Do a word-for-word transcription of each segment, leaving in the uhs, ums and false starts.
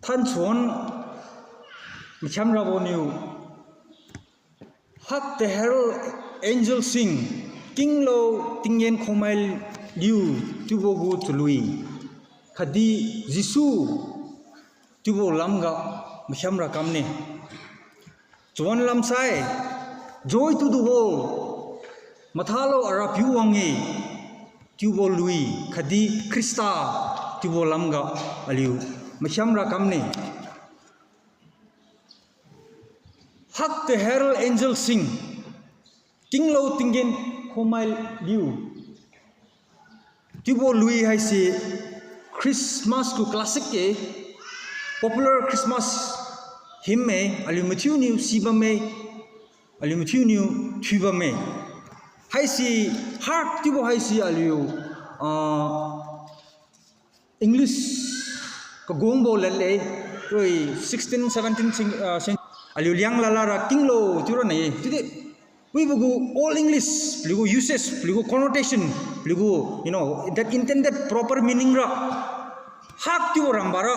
Thanchon makhiam rabo niu, hark the herald angel sing, kinglo tinggen khomai liu, chiubo gu chalui, khatdi Jesu chiubo lamga makhiam ra kamne. Chawan lamsai, Joy to the world, mathalo Arapiu wang-e, chiubo lui, khatdi Khrista chiubo lamga aliu makhiam ra kamne. Hark the herald angel sing, kinglo tinggen khomai liu, chiubo lui haise Christmas gu classic-e, popular Christmas hymn-e, aliu mathiuniu sibamme, aliu mathiuniu thuibamme. Haise, hark chiubo haise aliu, ah, English kagungbo ladle, tui sixteen, seventeen cen-, ah, cen-, aliu Liang ladlara kinglo chiura nai-e. Chiudi wibo gu Old English paliu gu usage, paliu gu connotation, paliu gu, you know, that intended proper meaning ra, hark chiubo rambara,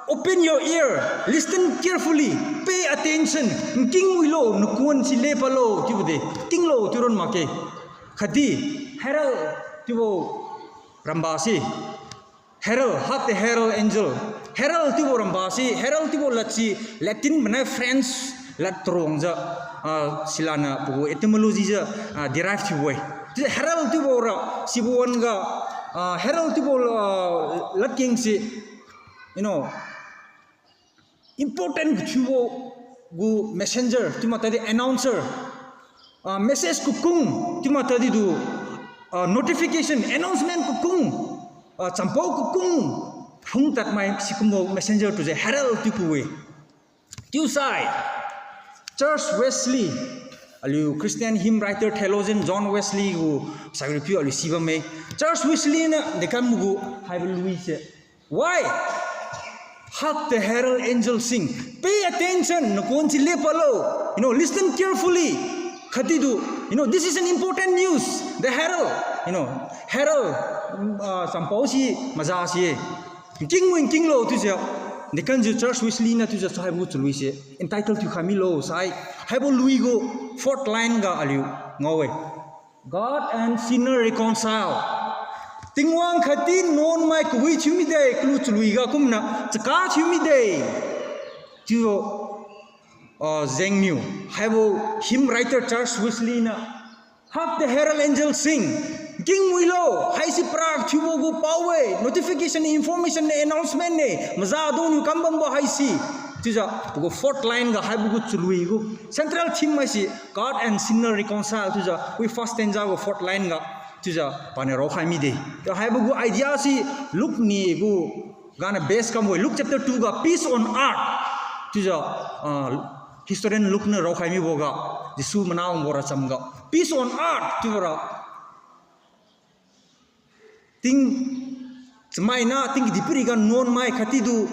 open your ear, listen carefully, pay attention, nkingwilo, nakuan si lepalo chiubo de, kinglo chiuron makge. Khatdi herald chiubo rambase, herald, hark the herald angel. Herald chiubo rambase, herald chiubo ladse Latin banai French lad tarongjiu, ah, silaniu pagu etymology jiu, ah, derive thiubo-e. Chiujiu herald chiubo ra sibo wan-ga, ah, herald chiubo, ah, ladkengse, you know, important kathiubo gu messenger, chiu matadi announcer, ah, message kakung, chiu matadi tu, ah, notification, announcement kakung, ah, champao kakung phungtadmai sikumbo messenger tujiu herald chiu ku-e. Chiusai Charles Wesley, aliu Christian hymn writer, theologian John Wesley gu saikriu piu aliu sibamme. Charles Wesley niu dekambo gu haibo luise, why? Hark the herald angel sing. Pay attention, nakuan si lepalo. You know, listen carefully. Khatdi tu, you know, this is an important news. The herald, you know, herald, ah, champao si maza si-e. Nkingwi nkinglo chiujiu, dekamjiu Charles Wesley niu chiujiu haibo gu chaluise entitle thiukhai milo sai, haibo lui gu fourth line ga aliu ngao-e. God and sinner reconcile. Tingwang khatdi nuanmai kawi thiu mide, kalu chalui ga kumniu chaka thiu mide. Chiu, ah, jengniu, haibo hymn writer Charles Wesley niu, Hark the herald angel sing. Nkingwilo, haise para thiubo gu pao-e, notification, information ne, announcement ne, mazadungniu kambambo haise. Chiujiu pagu fourth line ga haibo gu chalui gu central theme haise God and sinner reconcile chiujiu wi first stanza gu fourth line ga chiujiu paniu raokhai mide. Chiu haibo gu idea se Luke ni gu ganiu base kambo-e, Luke chapter two ga peace on earth. Chiujiu, ah, historian Luke niu raokhai miboga, Jesu mana wangbo racham ga peace on earth chiubora, ting chamaina ting kadihpiri ga nuanmai khatdi tu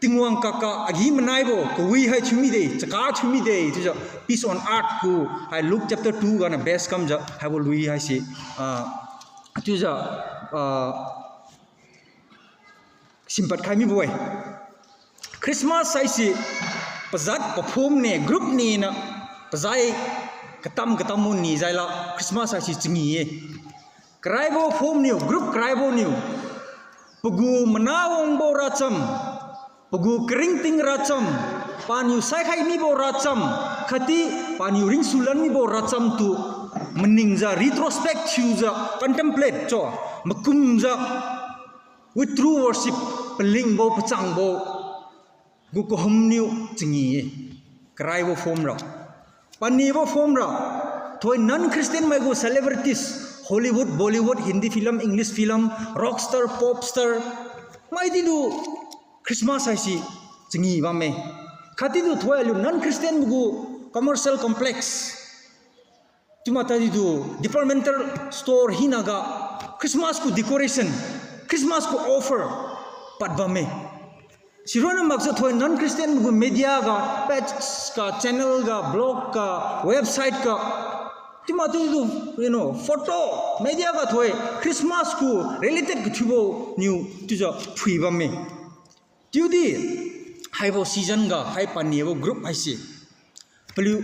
Tingwang kaka agi-manaibo kawi hai thiu mide, chaka thiu mide chiujiu peace on earth gu hai Luke chapter two ganiu base kamjiu haibo lui haise, ah, chiujiu, ah, simpad khai mibo-e. Christmas haise pajat paphum ne, group niniu pajai katam katam mu ni jaila Christmas haise changi-e. Karaibo phumniu, group karaibo niu, pagu mana wangbo racham, pagu karingting racham, paniu saikhai mibo racham, khatdi paniu ringsulan mibo racham tu maningjiu retrospect thiujiu contemplate chiu, makumjiu with true worship, palingbo pachangbo gu kahumniu changi-e. Karaibo phumra. Panibo phumra, thoi non-Christian mai gu celebrities, Hollywood, Bollywood, Hindi film, English film, rock star, pop star maidi tu Christmas haise changi bamme. Khatdi tu thoi aliu non-Christian mai gu commercial complex, chiuma tadi tu departmental store hinaga Christmas gu decoration, Christmas gu offer pad bamme. Sironna makjiu thoi non-Christian mai gu media ga, page ga, channel ga, blog ga, website ga, chiuma tadi tu, you know, photo, media ga thoi Christmas gu related kathiubo niu chiujiu phui bamme. Chiudi, haibo season ga hai panibo group haise, paliu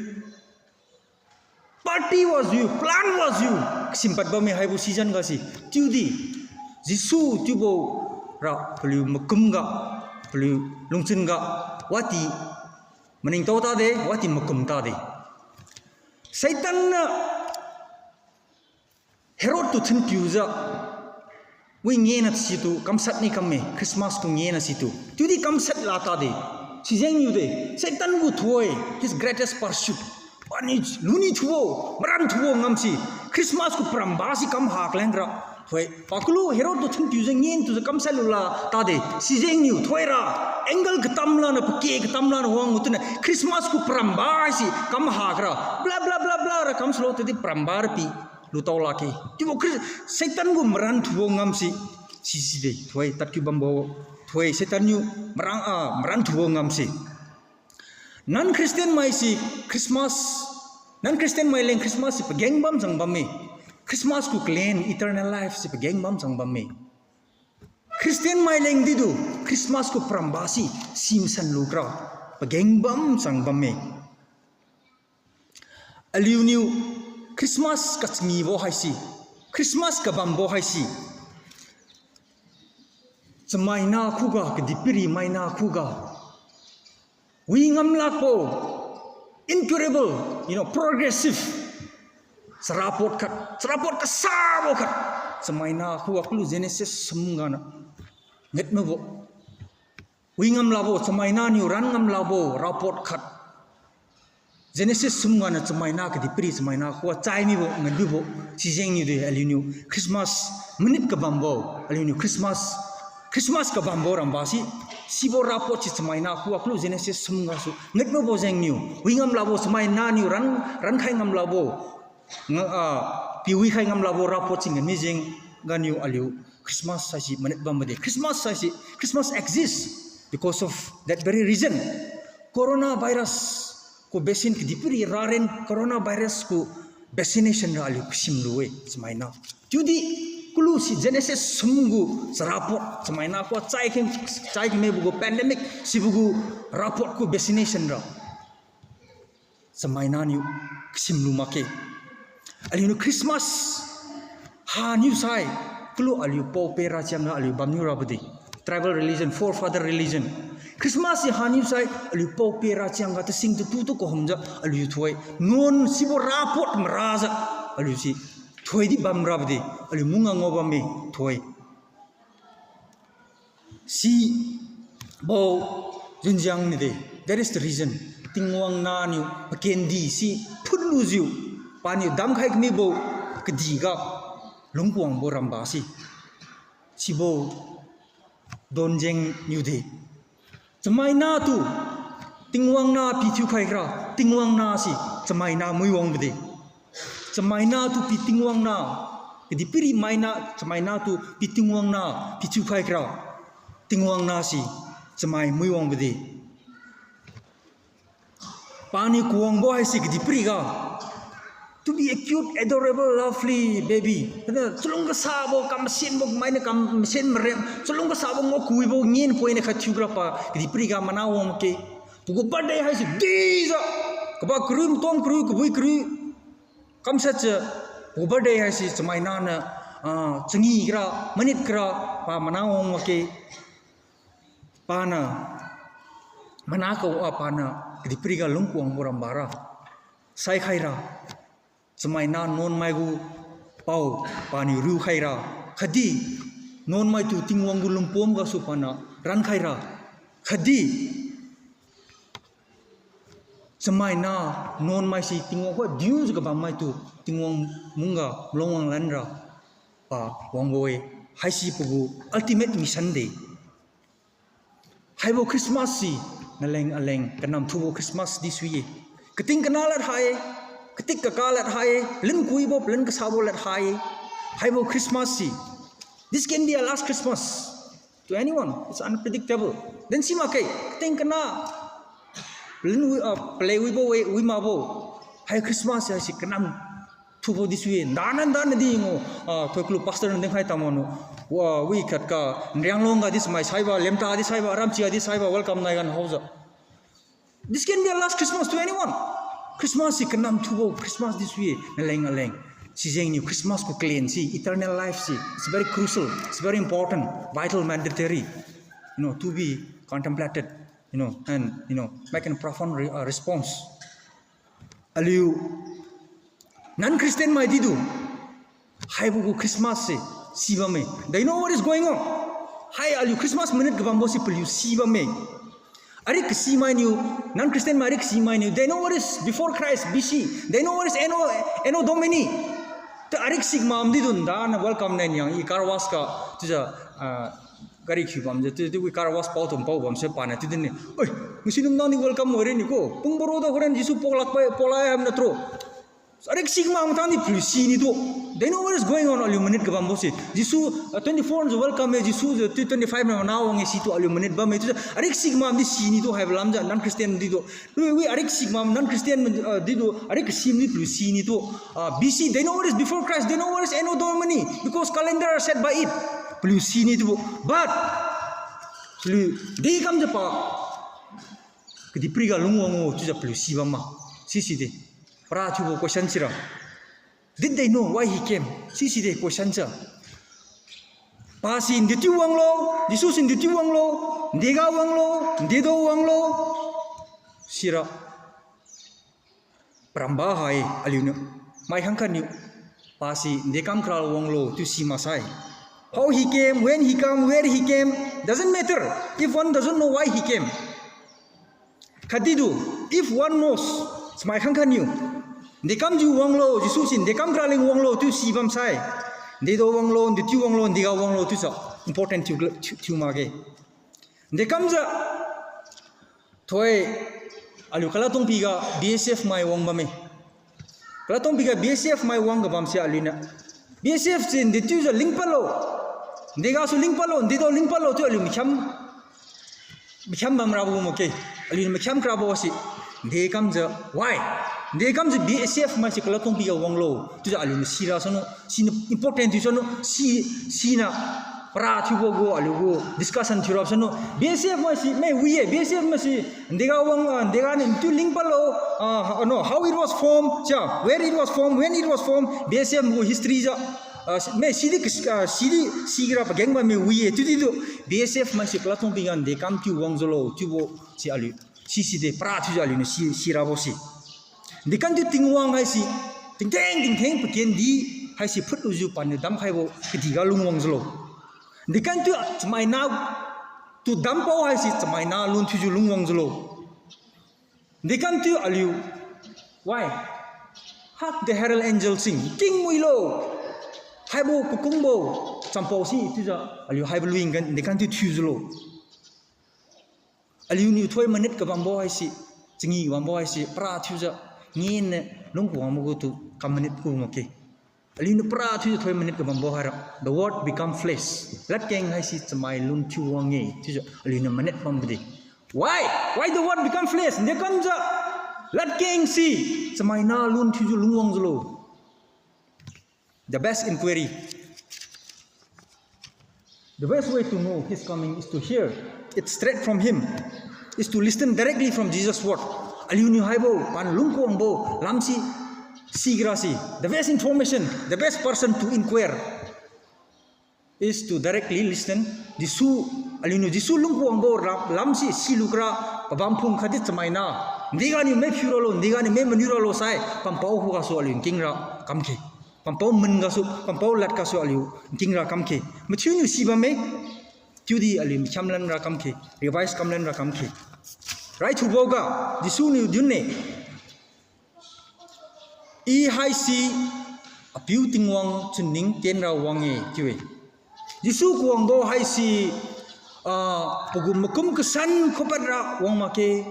party wajiu, plan wajiu, kasimpad bamme haibo season ga se. Chiudi, Jesu chiubo ra paliu makum ga, paliu lungchun ga, wati maningtao tade, wati makum tade. Satan niu Herod tu thinpiujiu, wi ngena situ kamshat ni kamme, Christmas tu ngena situ. Chiudi kamshat la tade. Sijengniu de, Satan gu thoi, his greatest pursuit. Pani luni thubo, maran thubo ngam si, Christmas gu paramba si kam hakleng ra. Thoi, pakulu Herod tu thinpiujiu ngen tujiu kamshat lu la tade. Sijengniu thoi ra, angle katam laniu, pake katam laniu wang gu tune, Christmas gu paramba si kam hakra. Bla, bla, bla, bla ra kamsalo tadi paramba ra pi lutao lakge. Chiubo Chris-, Satan gu maran thubo ngam si, sisi de, thoi, tadkiu bambo, thoi, Satan niu maran, ah, maran thubo ngam si. Non-Christian mai si Christmas, non-Christian mai leng Christmas si pageng bam jang bamme. Christmas gu kalen, eternal life si pageng bam jang bamme. Christian mai leng didu, Christmas gu paramba si, si masan lukra, pageng bam jang bamme. Aliuniu Christmas kachangibo haise, Christmas kabambo haise, chamaina khuga, kadihpiri maina khuga wi ngam lakbo, incurable, you know, progressive charapot khat, charapot kasabo khat, chamaina khuga kalu Genesis sum ganiu ngat mibo. Wi ngam lakbo, chamaina niu ran ngam lakbo rapot khat, Genesis sum ganiu chamaina kadihpiri chamaina khuga chai mibo, ngat mibo, sijengniu de aliuniu Christmas minute kabambo, aliuniu Christmas, Christmas kabambo ramba si, sibo rapot si chamaina khuga kalu Genesis sum gasu ngat mibo jengniu, wi ngam lakbo chamaina niu ran, rankhai ngam lakbo, nga, ah, piwi khai ngam lakbo rapot si ngat mi jeng ganiu aliu Christmas haise minute bambo de. Christmas haise, Christmas exists because of that very reason. Coronavirus gu vaccine kadihpiri raren, coronavirus gu vaccination ra aliu kasim lu-e, chamaina. Chiudi, kalu si Genesis sum gu charapot, chamaina khuga chai khe, chai khemebo gu pandemic sibo gu rapot gu vaccination ra chamaina niu kasim lu makge. Aliuniu Christmas haniu sai, kalu aliu pao-peh rachiangga aliu bamniu rabo de. Tribal religion, forefather religion. Christmas si haniu sai, aliu pao-peh rachiangga tasing tatu tu kahumjiu aliu thoi. Nuan sibo rapot marajiu aliu si thoidi bam rabo de. Aliu mungga ngao bamme thoi. Sibo junjiang ni de. That is the reason. Tingwang nahniu pakendi si phutlujiu, paniu damkhai kamibo kadihga lungkuangbo ramba se. Sibo donjeng niu de. Chamaina tu Tingwang nah pithiu khaira, Tingwang nah si chamaina mui wangbo de. Chamaina tu pi Tingwang nah, kadihpiri maina, chamaina tu pi Tingwang nah pithiu khaira, Tingwang nah si chamai mui wangbo de. Paniu kawangbo haise kadihpiriga, to be a cute, adorable, lovely baby. Hada chalung kasabo, kam masenbo, mainiu kam masen marem, chalung kasabo ngao kawibo ngin poina khat thiu kara pa kadihpiriga mana wang makge. Pagu birthday haise dijiu, kaba kariu, matang kariu, kabui kariu kamshatjiu, pagu birthday haise chamaina niu, ah, changi kara, manit kara, pa mana wang makge. Paniu mana ka, ah, paniu kadihpiriga lungkuangbo rambara saikhaira. Chamaina nuanmai gu pao paniu riukhaira. Khatdi nuanmaitu Tingwang gu lungpom gasu paniu rankhaira. Khatdi chamaina nuanmai si Tingwang khuga diujiu kabammaitu Tingwang mungga malungwang lanra pa wangbo-e. Haisi pagu ultimate mission de. Haibo Christmas si naleng aleng kanam thubo Christmas di sui-e. Kating kana lad ha-e, katik kaka lad ha-e, palin kawibo, palin kasabo lad ha-e. Haibo Christmas si, this can be a last Christmas to anyone. It's unpredictable. Then simakge, kating kana palin wi, ah, palai wibo we, wi makbo. Hai Christmas haise kanam thubo di sui-e. Ndan ndan di ngu, ah, thoi kalu pastor na dinkhai tangwang nu. Wa, wi khat ka, Nrianglong ga di smai saiba, Lemta di saiba, Ramchia di saiba, welcome nai gan haojiu. This can be a last Christmas to anyone. Christmas si kanam thubo, Christmas di sui, naleng aleng. Sijengniu Christmas gu kalen si, eternal life si, it's very crucial, it's very important, vital, mandatory, you know, to be contemplated, you know, and, you know, make a profound re-, uh, response. Aliu non-Christian mai didu, haibo gu Christmas se, si bamme. They know what is going on. Hai aliu Christmas minute kabambo se paliu si bamme. Arik kasi mainiu, non-Christian mai arik kasi mainiu, they know what is before Christ, B C. They know what is Anno, Anno Domini. Ta arik si mam didu nda na welcome nai niang i car wash ga, chiujiu, ah, gari khiu bamjiu, chiudi wi car wash pao tum pao bamse paniu chiu din-e. Oi, ngasi nung nang di welcome wari ni ko. Pung baro da horen Jesu poklak pai, polai ham natro. Arik si mam tang di paliu si nitu. They know what is going on, aliu minute kabambo se. Jesu, ah, twenty-four jiu welcome e, Jesu jiu twenty-five na mana wang e situ aliu minute bamme chiujiu. Arik si mam di si nitu haibo lamjiu, non-Christian didu. Wi, wi, arik si mam non-Christian, ah, didu, arik kasi di paliu si nitu. Ah, B C, they know what is before Christ, they know what is Anno Domini, because calendar are set by it. Paliu si nitu. But, paliu, dekam jiu pa, kadihpiri ga lungwang o, chiujiu paliu si bam ma. Sisi de. Para thiubo question sira. Did they know why he came? Sisi de question sa. Pasi ndechiu wanglo, Jesu si ndechiu wanglo, ndega wanglo, ndedo wanglo. Sira. Paramba hai aliuniu. Mai khangkhatniu. Pasi ndekam kra wanglo, chiu si maksai. How he came, when he come, where he came, doesn't matter if one doesn't know why he came. Khatdi du, if one knows, chamai khangkhatniu, ndekamjiu wanglo, Jesu si ndekam kra leng wanglo, chiu si bamsai. Ndedo wanglo, ndechiu wanglo, ndega wanglo, chiujiu important thiu, thiu, thiu makge. Ndekamjiu, thoi, aliu Kalatongpi ga B S F mai wang bamme. Kalatongpi ga B S F mai wang kabamse aliuniu, B S F si ndechiujiu lingpadlo, ndegasu lingpadlo, ndedo lingpadlo, chiu aliu makham, makham bamrabo gu makge. Aliuniu makham krabo si, ndekamjiu, why? Ndekamjiu B S F mai si Kalatongpi ga wanglo, chiujiu aliuniu sira sanu, siniu important thiu sanu, si, siniu para thiubo gu aliu gu discussion thiurabo sanu, B S F mai si mai wi-e, B S F mai si ndega wang, ah, ndega niu ndechiu lingpadlo, ah, no, how it was formed, cha, where it was formed, when it was formed, B S F gu history jiu, ah, mai sidi, ah, sidi, sigra pageng bamme wi-e, chiudi du, B S F mai si Kalatongpi ga ndekam thiu wangjiulo, chiubo si aliu, sisi de para thiujiu aliuniu si, sirabo si. Ndekamjiu Tingwang haise, tingtheng tingtheng pakendi haise phutlujiu paniu damkhaibo kadihga lungwangjiulo. Ndekamjiu chamaina tu dampao haise chamaina lun thiujiu lungwangjiulo. Ndekamjiu aliu, why? Hark the herald angels sing, king wilo. Haibo kakungbo champao si chiujiu aliu haibo lui ngan ndekamjiu thiujiulo. Aliuniu thoi manit kabambo haise, changi kabambo haise para thiujiu, ngin-e lungkuangbo gu tu kam manit ku makge. Aliuniu para thiujiu thoi manit kabambo haira, the word become flesh. Ladkeng haise chamai lun thiu wang-e chiujiu aliuniu manit bambo de. Why? Why the word become flesh? Ndekamjiu ladkeng si chamaina lun thiujiu lungwangjiulo. The best inquiry. The best way to know his coming is to hear it straight from him, is to listen directly from Jesus' word. Aliuniu haibo, pan lungkuangbo lamse, sigra se, the best information, the best person to inquire is to directly listen. Jesu, aliuniu Jesu lungkuangbo ra, lamse silukra, pabam phung khatdi chamaina, ndeganiu mai phiuralo, ndeganiu mai maniuralo sai, pampao khugasu aliu nkingra kamkhe. Pampao man gasu, pampao lad gasu aliu nkingra kamkhe. Mathiuniu si bamme, chiudi aliu makham lanra kamkhe, revise kam lanra kamkhe. Raithuboga, Jesu niu dinne, I haise Apiu Tingwang chunning tienra wang-e chiu-e. Jesu kawangbo haise, ah, pagu makum kasan khupat ra wang makge.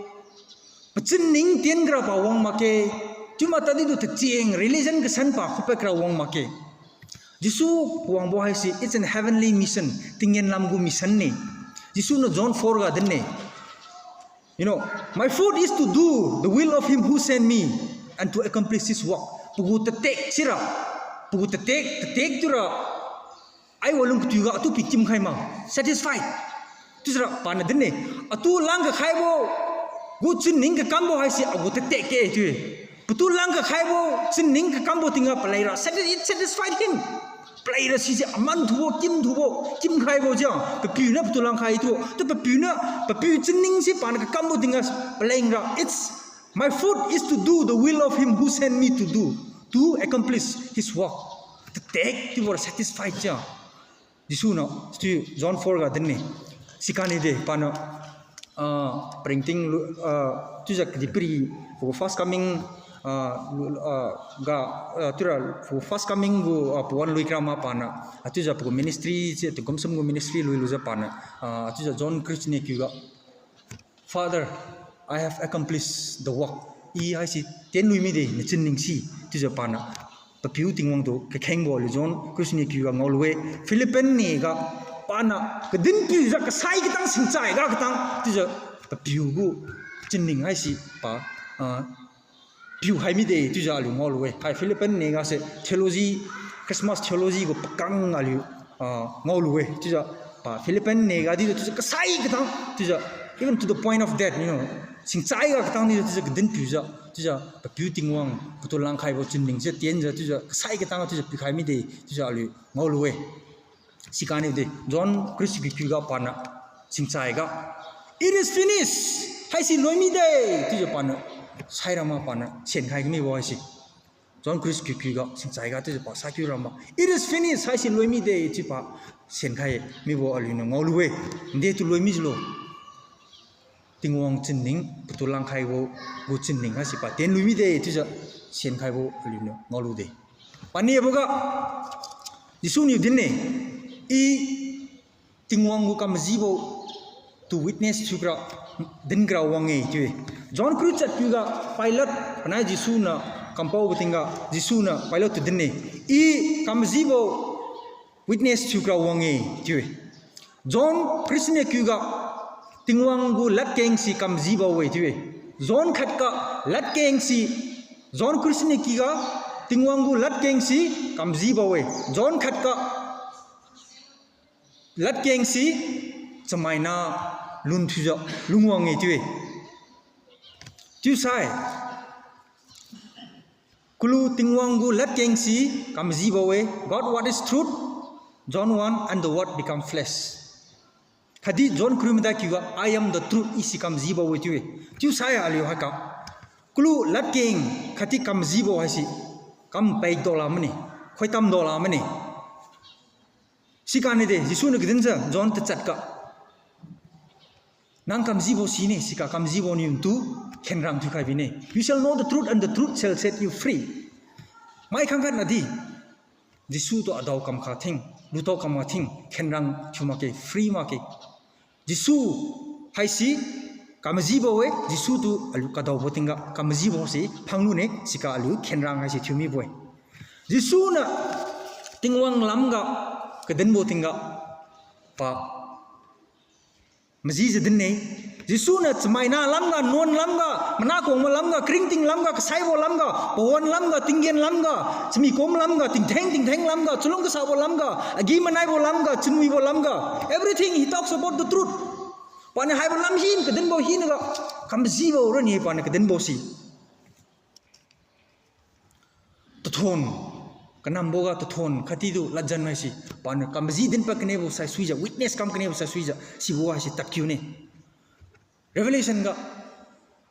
Pachunning tienra pa wang makge. Chiu matadi tu tacheng religion kasan pa khupat ra wang makge. Jesu kawangbo haise, it's an heavenly mission. Tinggen lam gu mission ne. Jesu niu John four ga dinne. You know, my food is to do the will of him who sent me and to accomplish his work. Pagu tatek sira, pagu tatek, tatek tura, Aiwa lung katiuga atu pikim khai ma. Satisfied. Chiusira paniu din-e. Atu lang kakhaibo gu chunning kakambo haise agu tatek-e chiu-e. Patu lang kakhaibo chunning kakambo tingga paleira. Sati-, it satisfied him. Paleira sise aman thubo, kim thubo, kim khaibo jia. Papiuniu patu lang khai thubo. Tu papiuniu, papiu chunning si paniu kakambo tingga palengra. It's my food is to do the will of him who sent me to do, to accomplish his work. Tatek chiubo satisfied jia. Jesu niu, situ John four ga din-e. Sikanide, paniu, ah, pringting lu, ah, chiujiu kadihpiri, pagu first coming, ah, lu, ah, ga, ah, chiura pagu first coming gu, ah, pawan lui kra ma paniu, ah, chiujiu pagu ministry, si tingkum sum gu ministry lui lujiu paniu, ah, chiujiu John Christ niu kiuga, Father, I have accomplished the work. I haise tien lui mide, nachin ningsi, chiujiu paniu. Papiu Tingwang tu kakhengbo aliu John Christ niu kiuga ngaolu-e. Philippian niga paniu kadin piujiu kasai katang singchai ga katang chiujiu papiu gu chunning haise pa, ah, piu khai mide chiujiu aliu ngaolu-e. Hai Philippian niga se theology, Christmas theology gu pakang aliu, ah, ngaolu-e. Chiujiu pa Philippian niga di chiujiu kasai katang chiujiu, even to the point of death, you know, singchai ga katang di chiujiu kadin piujiu chiujiu papiu Tingwang patu langkhaibo chunning chiujiu tienjiu chiujiu kasai katang chiujiu piukhai mide chiujiu aliu ngaolu-e. Sikanide, John Christ kiu kiuga paniu singchai ga, It is finished! Haise lui mide! Chiujiu paniu, saira ma paniu, senkhai kamibo haise. John Christ kiu kiuga singchai ga chiujiu pa saikiu ra ma, It is finished! Haise lui mide! Chiu pa senkhai mibo aliuniu ngaolu-e. Nde tu lui mijiulo. Tingwang chunning, patu langkhaibo gu chunning haise pa tien lui mide chiujiu senkhaibo aliuniu ngaolude. Paniboga, Jesu niu din-e, I Tingwang gu kamajibo tu witness thiukra, dinkra wang-e chiu-e. John Christ chat kiuga Pilate panai Jesu niu kampaobo tingga Jesu niu Pilate tu din-e, I kamajibo witness thiukra wang-e chiu-e. John Christ niu kiuga Tingwang gu ladkeng se kamajibo-e chiu-e. John khat ga ladkeng se, John Christ niu kiuga Tingwang gu ladkeng se kamajibo-e. John khat ga ladkeng se chamaina lun thiujiu lungwang-e chiu-e. Chiusai kalu Tingwang gu ladkeng se kamajibo-e, God, what is truth? John one, and the word become flesh. Khatdi John kariu madai kiuga, I am the truth, I se kamajibo-e chiu-e. Chiusai aliu haiga, kalu ladkeng khatdi kamajibo haise kam paikdao la mane, khoitamdao la mane. Sikanide, Jesu niu kadinjiu John tachat ga, Nang kamajibo sine, siga kamajibo niu ntu khenrang thiukhai bine. You shall know the truth and the truth shall set you free. Mai khangkhat nadi, Jesu tu adao kamkha thing, lutao kamkha thing, khenrang thiu makge, free makge. Jesu haise kamajibo-e, Jesu tu aliu kadaobo tingga kamajibo se phanglu ne, siga aliu khenrang haise thiu mibo-e. Jesu niu Tingwang lamga kadinbo tingga pa majijiu din-e. Jesu niu chamaina lamga, nuan lamga, mana kungbo lamga, karingting lamga, kasaibo lamga, pawan lamga, tinggen lamga, chamikum lamga, tingtheng tingtheng lamga, chalung kasabo lamga, agi-manaibo lamga, chunwibo lamga, everything he talks about the truth. Paniu haibo lam hina kadinbo hinaga, kamajibo rani paniu kadinbo se. Tathon, kanamboga tathon khatdi tu ladjan haise, paniu kamaji dinpad kanebo saisuijiu, witness kam kanebo saisuijiu, sibo haise tadkiu ne. Revelation ga,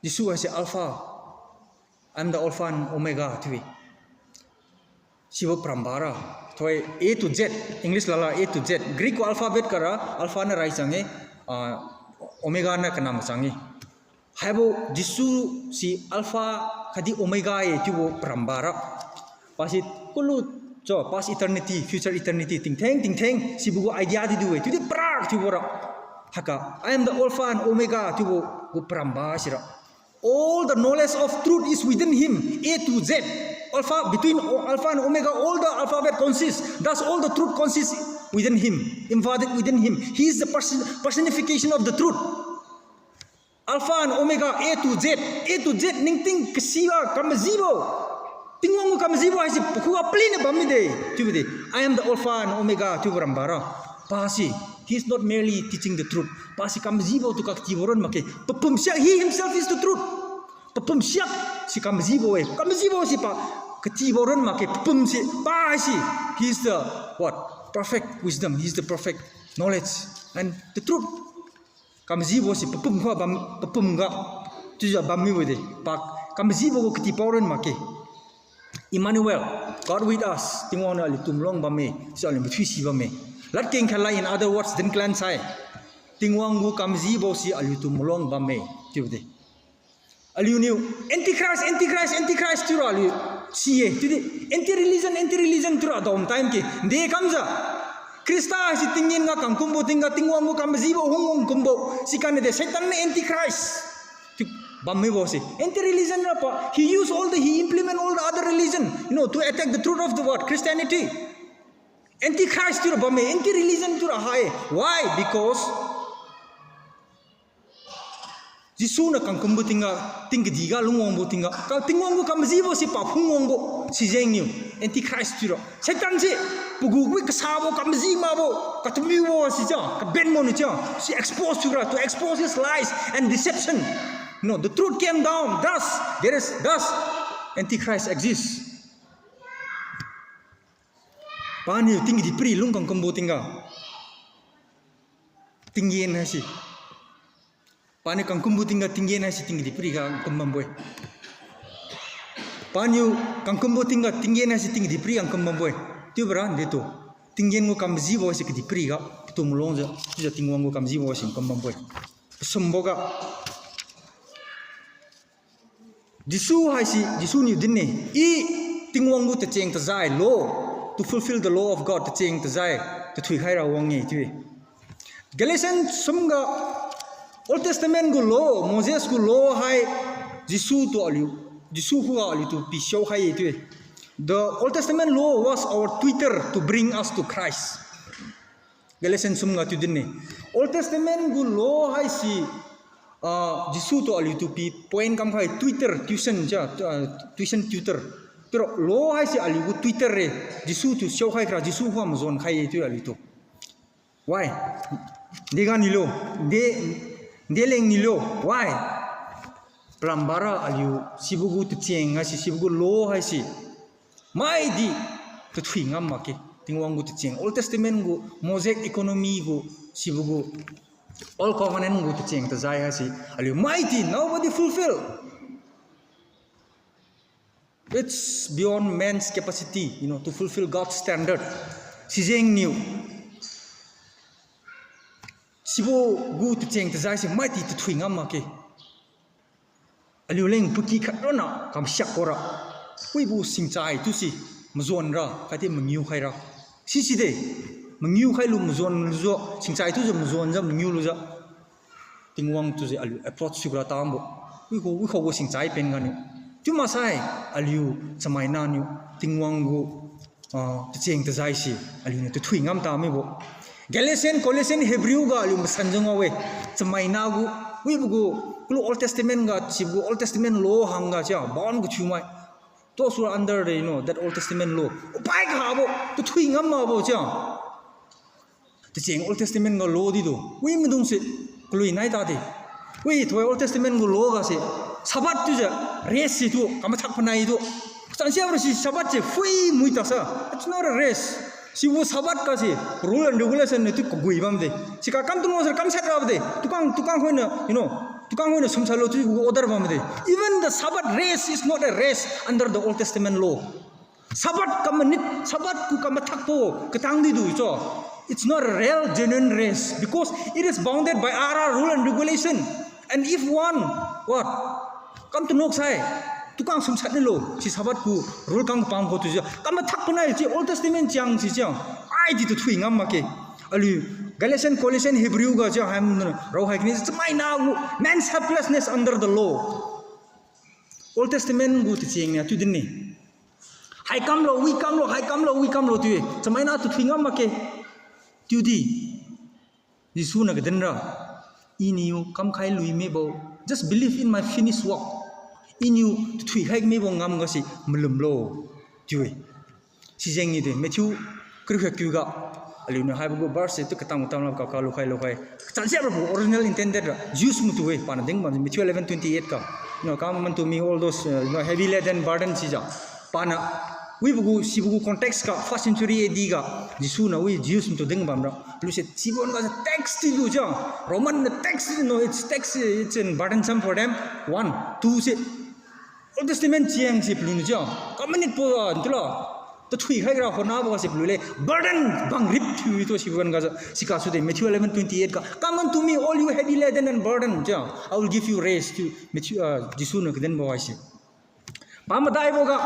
Jesu haise Alpha, I am the Alpha and Omega chiu-e. Sibo paramba ra, thoi A to Z, English lala A to Z, Greek gu alphabet ga ra, Alpha niu rai chang-e, ah, Omega niu kanam chang-e. Haibo Jesu se Alpha khatdi Omega-e chiubo paramba ra. Pasi kulu, so, past eternity, future eternity, tingtheng tingtheng, sibo gu idea di du-e, chiudi para thiubo ra. Haiga, I am the Alpha and Omega chiubo gu paramba sira. All the knowledge of truth is within him, A to Z. Alpha, between O-, Alpha and Omega, all the alphabet consists. Thus, all the truth consists within him, embodied within him. He is the person-, personification of the truth. Alpha and Omega, A to Z, A to Z, ningting kasiga kamajibo. Tingwang gu kamajibo haise pakhuga paliu niu bam mide, chiubo de. I am the Alpha and Omega, chiubo ramba ra. Pasi, he is not merely teaching the truth. Pasi kamajibo tu kakatibo ron makge. Papum siak, he himself is the truth. Papum siak si kamajibo-e. Kamajibo si pa katibo ron makge. Papum si, pa haise, he is the what? Perfect wisdom. He is the perfect knowledge and the truth. Kamajibo si papum khuga bam, papum ga, chiujiu bam mibo de. Pa kamajibo gu katipao ron makge. Emmanuel, God with us, Tingwang niu aliutu maluang bamme, si aliu mathiu si bamme. Ladkeng khatlai, in other words, dinklan sai, Tingwang gu kamajibo si aliutu maluang bamme, chiubo de. Aliuniu Antichrist, Antichrist, Antichrist chiura aliu si-e, chiudi anti-religion, anti-religion chiura adom time ke de kamjiu, Khrista haise tinggen ga kangkumbo tingga Tingwang gu kamajibo hung wang kumbo, sikanniu de Satan niu Antichrist chiu bam mibo se. Anti-religion ra pa, he use all the, he implement all the other religion, you know, to attack the truth of the what? Christianity. Antichrist chiura bamme, anti-religion chiura hai. Why? Because Jesu niu kangkumbo tingga, ting kadihga lungwangbo tingga, ka Tingwang gu kamajibo si pa phungwangbo, sijengniu, Antichrist chiura. Satan se, pagu wi kasabo, kamaji makbo, katamiubo si chia, kabenbo niu chia, si expose thiura, to expose his lies and deception. No, the truth came down, thus, there is, thus, Antichrist exists. Paniu ting kadihpiri lung kangkumbo tingga, tinggen haise. Paniu kangkumbo tingga tinggen haise ting kadihpiri ga kum bambo-e. Paniu kangkumbo tingga tinggen haise ting kadihpiri ga kum bambo-e. Chiubora detu, tinggen gu kamajibo haise kadihpiri ga patu maluangjiu, chiujiu Tingwang gu kamajibo haise kum bambo-e. Pasumboga, Jesu haise, Jesu niu din-e, I Tingwang gu tacheng-tajai, law, to fulfill the law of God, tacheng-tajai tathui khaira wang-e chiu-e. Galatian sumga Old Testament gu law, Moses gu law hai Jesu tu aliu, Jesu khuga aliutu pisiao khai-e chiu-e. The Old Testament law was our tutor to bring us to Christ. Galatian sumga chiu din-e. Old Testament gu law haise, ah, Jesu tu aliutu pi point kamkhai tutor, tuition ja, ah, tuition tutor. Chiura law haise aliu gu tutor-e. Jesu tu siaokhai kara, Jesu khuga majon khai-e chiu aliutu. Why? Dega nilo, de, deleng nilo. Why? Palambara aliu sibo gu tacheng haise, sibo gu law haise maidi tathui ngam makge. Tingwang gu tacheng, Old Testament gu, Mosaic economy gu, sibo gu, Old Covenant gu tacheng-tajai haise aliu maidi, nobody fulfill. It's beyond man's capacity, you know, to fulfill God's standard. Sijengniu, sibo gu tacheng-tajai se maidi tathui ngam makge. Aliuleng paky khat ronna kamsiak kora, wibo singchai tu si majuan ra khatdi mangiu khaira. Siside, mangiu khailu majuan lujiu, singchai tujiu majuanjiu mangiu lujiu, Tingwang tujiu aliu approach thiura tambo. Wikha, wikha gu singchai pen ganiu. Chiu maksai, aliu chamaina niu Tingwang gu, ah, tacheng-tajai se aliuniu tathui ngam tamibo. Galatian, Colossian, Hebrew ga aliu masanjiu ngao-e. Chamaina gu, wibo gu, kulu Old Testament ga, sibo gu Old Testament law hangga chia, bound gu thiumai. Those who are under the, you know, that Old Testament law, upai kahabo, tathui ngam makbo chia. Tacheng Old Testament ga law didu, wi maidungse kalui nai tade. Wi, tuhoi Old Testament gu law gase, Sabbath tujiu, rest situ, kamathak panaitu. Kachan siabrasi Sabbath se phui mui tasa. It's not a rest. Sibo Sabbath gase rule and regulation niu tu kagui bamde. Sika kam tunglo sira kamshat rabo de. Tukang, tukang khoiniu, you know, tukang khoiniu sumsatlo chiubo order bamde. Even the Sabbath rest is not a rest under the Old Testament law. Sabbath kamanit, Sabbath gu kamathakbo katang didu cho. It's not a real, genuine rest because it is bounded by other rule and regulation. And if one, what? Kam tunok sai, tukang sumsat nilo, si Sabbath gu rule kang pangbo chiujiu kamathak panai si Old Testament chiang si chiang. Aidi tathui ngam makge. Aliu Galatian, Colossian, Hebrew ga chiang ham raokhai kani chamaina gu man's helplessness under the law. Old Testament gu tacheng niu chiu din-e. Hai kamlo, wi kamlo, hai kamlo, wi kamlo chiu-e. Chamaina tathui ngam makge. Chiudi Jesu niu kadinra, Iniu kamkhai lui mibo, just believe in my finished work. Iniu tathui khai mibo ngamgase malumlo, chiu-e. Sijeng ni de, Matthew kariu khat kiu ga, aliuniu haibo gu verse tu katam katam la kaka lukhai lukhai. Kachat siak rabo original intended ra, Jews maitu-e, paniu dingbam Matthew eleven twenty-eight ga. You know, come unto me, all those, uh, you know, heavy laden burden sijiu. Paniu, wibo gu, sibo gu context ga, first century A D ga, Jesu niu wi Jews maitu dingbam ra. Paliu se, sibo wan ga se tax thiujiu, Roman niu tax, no, it's tax, it's a burdensome for them. One, two se, Old Testament chiang se paliuniu chiu, kamanit po, ah, ntu la. Tathui khai ra hona bo ga se paliu le. Burden bang rip thiu tu sibo wan ga se. Sigasu de Matthew eleven twenty-eight ga. Come unto me, all you heavy laden and burden, chiu. I will give you rest, chiu. Matthew, ah, Jesu niu kadinbo haise. Pamadaibo ga.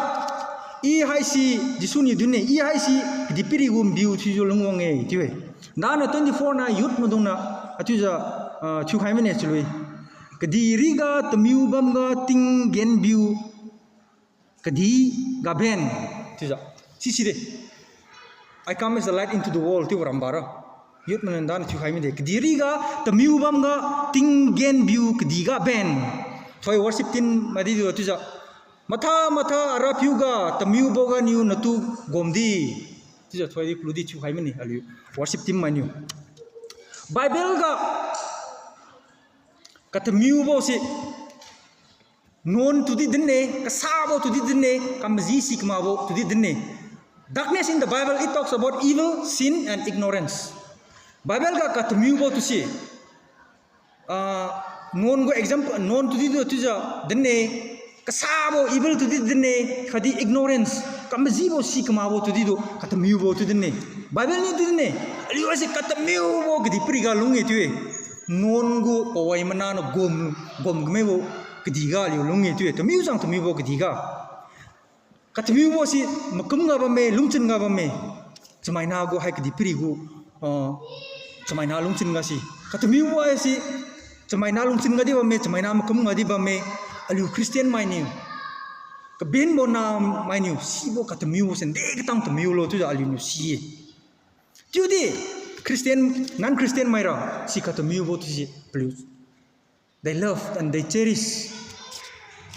I haise, Jesu niu din-e. I haise, kadihpiri gu nbiu thiujiu lungwang-e, chiu-e. Daniu twenty-four niu youth maidung niu, achiujiu, ah, thiukhai mine chiu-e. Kadihriga tamiu bamga tinggen biu kadih ga ben. Chiujiu. Sisi de. I come as a light into the world, chiubo rambara. Youth maidung niu thiukhai mide. Kadihriga tamiu bamga tinggen biu kadih ga ben. Thoi worship team maidi du chiujiu. Matha, matha, Rapiu ga, tamiubo ganiu natu gomdi. Chiujiu thoidi kaludi thiukhai mine, aliu worship team mainiu. Bible ga katamiubo se nuan tudi din-e, kasabo tudi din-e, kamaji sikamabo tudi din-e. Darkness in the Bible, it talks about evil, sin, and ignorance. Bible ga katamiubo tu se, ah, nuan gu example, nuan tudi du chiujiu din-e, kasabo evil tudi din-e, khatdi ignorance, kamajibo sikamabo tudi du, katamiubo tu din-e. Bible niu tu din-e, aliu haise katamiubo kadihpiri ga lung-e chiu-e. Nuan gu pawai mana niu gom, gom kamibo kadih ga aliu lung-e chiu-e. Tamiu jang tamiubo kadih ga. Katamiubo se makum ga bamme, lungchun ga bamme. Chamaina gu hai kadihpiri gu, ah, chamaina lungchun ga se. Katamiubo haise, chamaina lungchun ga di bamme, chamaina makum ga di bamme, aliu Christian mainiu. Kabenbo namainiu, sibo katamiubo se, de katang tamiulo chiujiu aliuniu si-e. Chiudi, Christian, non-Christian maira, si katamiubo tu si, paliu. They love and they cherish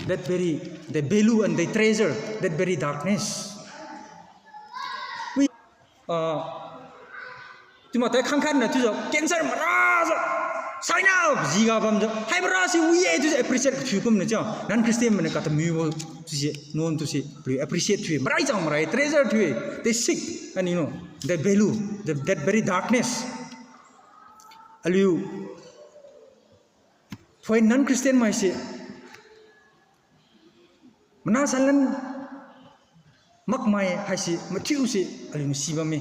that very, they value and they treasure that very darkness. Wi, ah, chiu matai khangkhat niu chiujiu cancer marajiu, saina, jiga bamjiu, hai mara si wi-e chiujiu appreciate kathiu kumniu chiu. Non-Christian mainiu katamiubo chiusi, nuan tu si, paliu appreciate thiu-e, marai chang marai, treasure thiu-e, they seek, and you know, they value the, that very darkness. Aliu, thoi non-Christian mai se, mana sanlan makmai haise mathiu se aliuniu si bamme.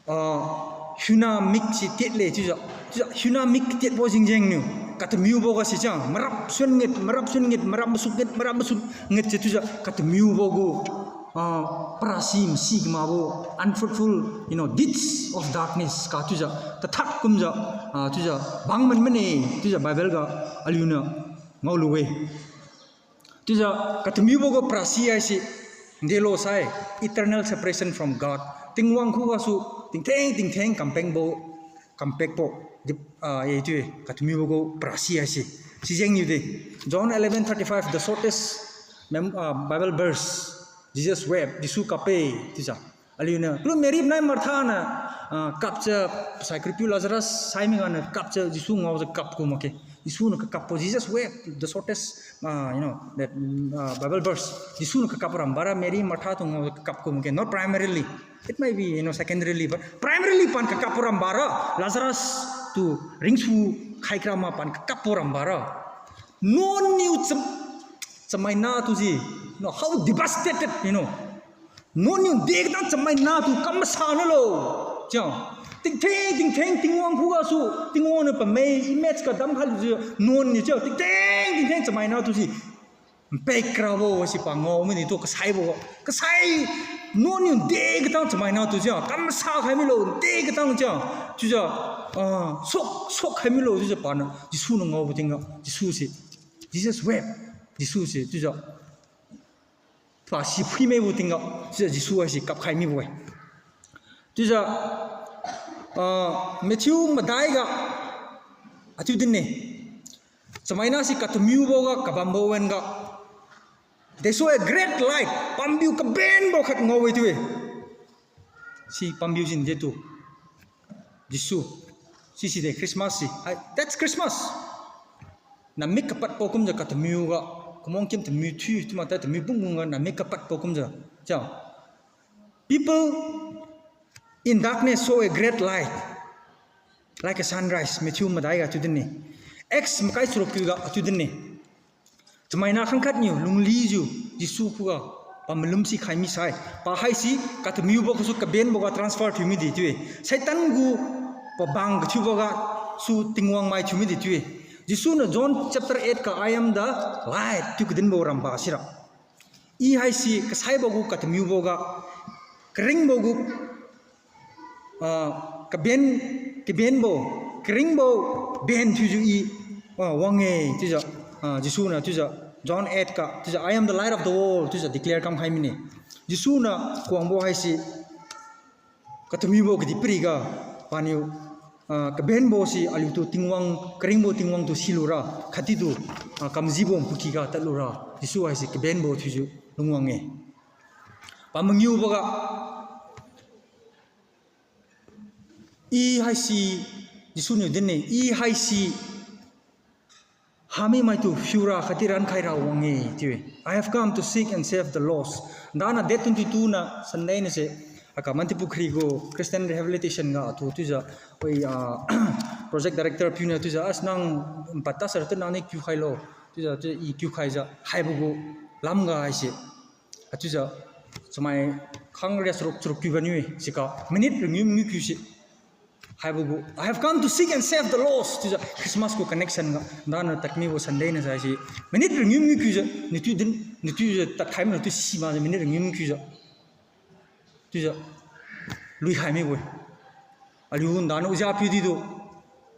Ah, hiuna mik si tiat le chiujiu, chiujiu hiuna mik tiatbo jengjengniu, katamiubo ga si chiu, marap suan ngit, marap suan ngit, marap masuk ngit, marap masuk ngit se chiujiu, katamiubo gu, ah, parasi masi kamabo, unfruitful, you know, deeds of darkness ka chiujiu, tathak kumjiu, ah, chiujiu, bang man mane, chiujiu Bible ga, aliuniu, ngaolu-e. Chiujiu katamiubo gu parasi haise, ndelo sai, eternal separation from God. Tingwang khugasu, tingtheng, tingtheng kampengbo, kampekbo, di, ah, ye chiu-e, katamiubo gu parasi haise. Sijengniu de, John eleven thirty-five, the shortest mem-, ah, Bible verse, Jesus wept, Jesu kap-e, chiujiu. Aliuniu, kalu Mary nai Martha niu, ah, kapjiu, pasai karipiu Lazarus, saimi ganiu kapjiu, Jesu ngaojiu kap ku makge. Jesu niu kakapbo, Jesus wept, the shortest, ah, you know, that, mm, ah, Bible verse. Jesu niu kakap rambara, Mary, Martha tu ngaojiu kakap ku makge. Not primarily. It might be, you know, secondarily, but primarily pan kakap rambara, Lazarus tu ringsu khai krama pan kakap rambara. Nuan niu cham-, chamaina tu si, you know, how devastated, you know. Nuan niu de katang chamaina tu kam masa nalo. Chiu. Tingtheng, tingtheng, Tingwang khugasu, Tingwang niu pamai, image ga damkhai lujiu, nuan niu chiu, tingtheng, tingtheng chamaina tu si. Npek rabo si pa ngao mine tu kasaibo. Kasai, nuan niu de katang chamaina tu chiu, kam masa khai milo, de katang chiu. Chiujiu, ah, sok, sok khai milo, chiujiu paniu, Jesu niu ngaobo tingga, Jesu se, Jesus wept, Jesu se, chiujiu. Pasi phuimaibo tingga, chiujiu Jesu haise kapkhai mibo-e. Chiujiu, ah, Matthew madai ga, achiu din-e. Tamaina si katamiuboga kabambo wan-ga, they saw a great light. Pambiu kabenbo khat ngao-e chiu-e. Si pambiu sin detu Jesu. Sisi de Christmas si. Hai, that's Christmas. Namik kapadbo kumjiu katamiuga, kamang kim tamiu thiu, chiu maktai tamiu pungkungga namik kapadbo kumjiu. Cha. People in darkness saw a great light, like a sunrise. Matthew madaiga chiu dinne. Acts makai charuk kiuga chiu dinne. Chamaina khangkhat niu lunglijiu Jesu khuga pa malum si khai misai, pa haisi katamiubo gasu kabenboga transfer thiu mide chiu-e. Satan gu pabang kathiubo gasu Tingwang mai thiu mide chiu-e. Jesu niu John chapter eight ga, I am the light, chiu kadinbo ramba sira. I haisi kasaibo gu katamiuboga, karingbo gu, ah, kaben, kabenbo, karingbo ben thiujiu I, ah, wang-e chiujiu, ah, Jesu niu chiujiu John eight ga chiujiu, I am the light of the world, chiujiu declare kamkhai mine. Jesu niu kuangbo haise katamiubo kadihpiriga, paniu, ah, kabenbo si aliutu Tingwang, karingbo Tingwang tu silura, khatdi tu, ah, kamjibo pukyga tadlura, Jesu haise kabenbo thiujiu lungwang-e. Pa mangiuboga, I haisi, Jesu niu dinne, I haisi hamimaitu phiura khatdi rankhaira wang-e chiu-e. I have come to seek and save the lost. Dana date twenty-two na Sunday nase, aka Mantripukhri gu Christian Rehabilitation ga atu chiujiu, oi, ah, project director piuniu chiujiu, as nang pata sir tu nangniu kiukhailo, chiujiu, chiujiu I kiukhaijiu haibo gu lamga haise. Achiujiu chamai khang ria charuk charuk kiu ganiu-e, siga minute ringiu mangiu kiu se. Haibo gu, I have come to seek and save the lost. Chiujiu Christmas gu connection ga dana tadmibo Sunday na sai si. Minute ringiu mangiu kiujiu, nitu din, nitujiu tadkhai milo tu simakjiu minute ringiu mangiu kiujiu. Chiujiu luikhai mibo-e. Aliu dana ujiapiu didu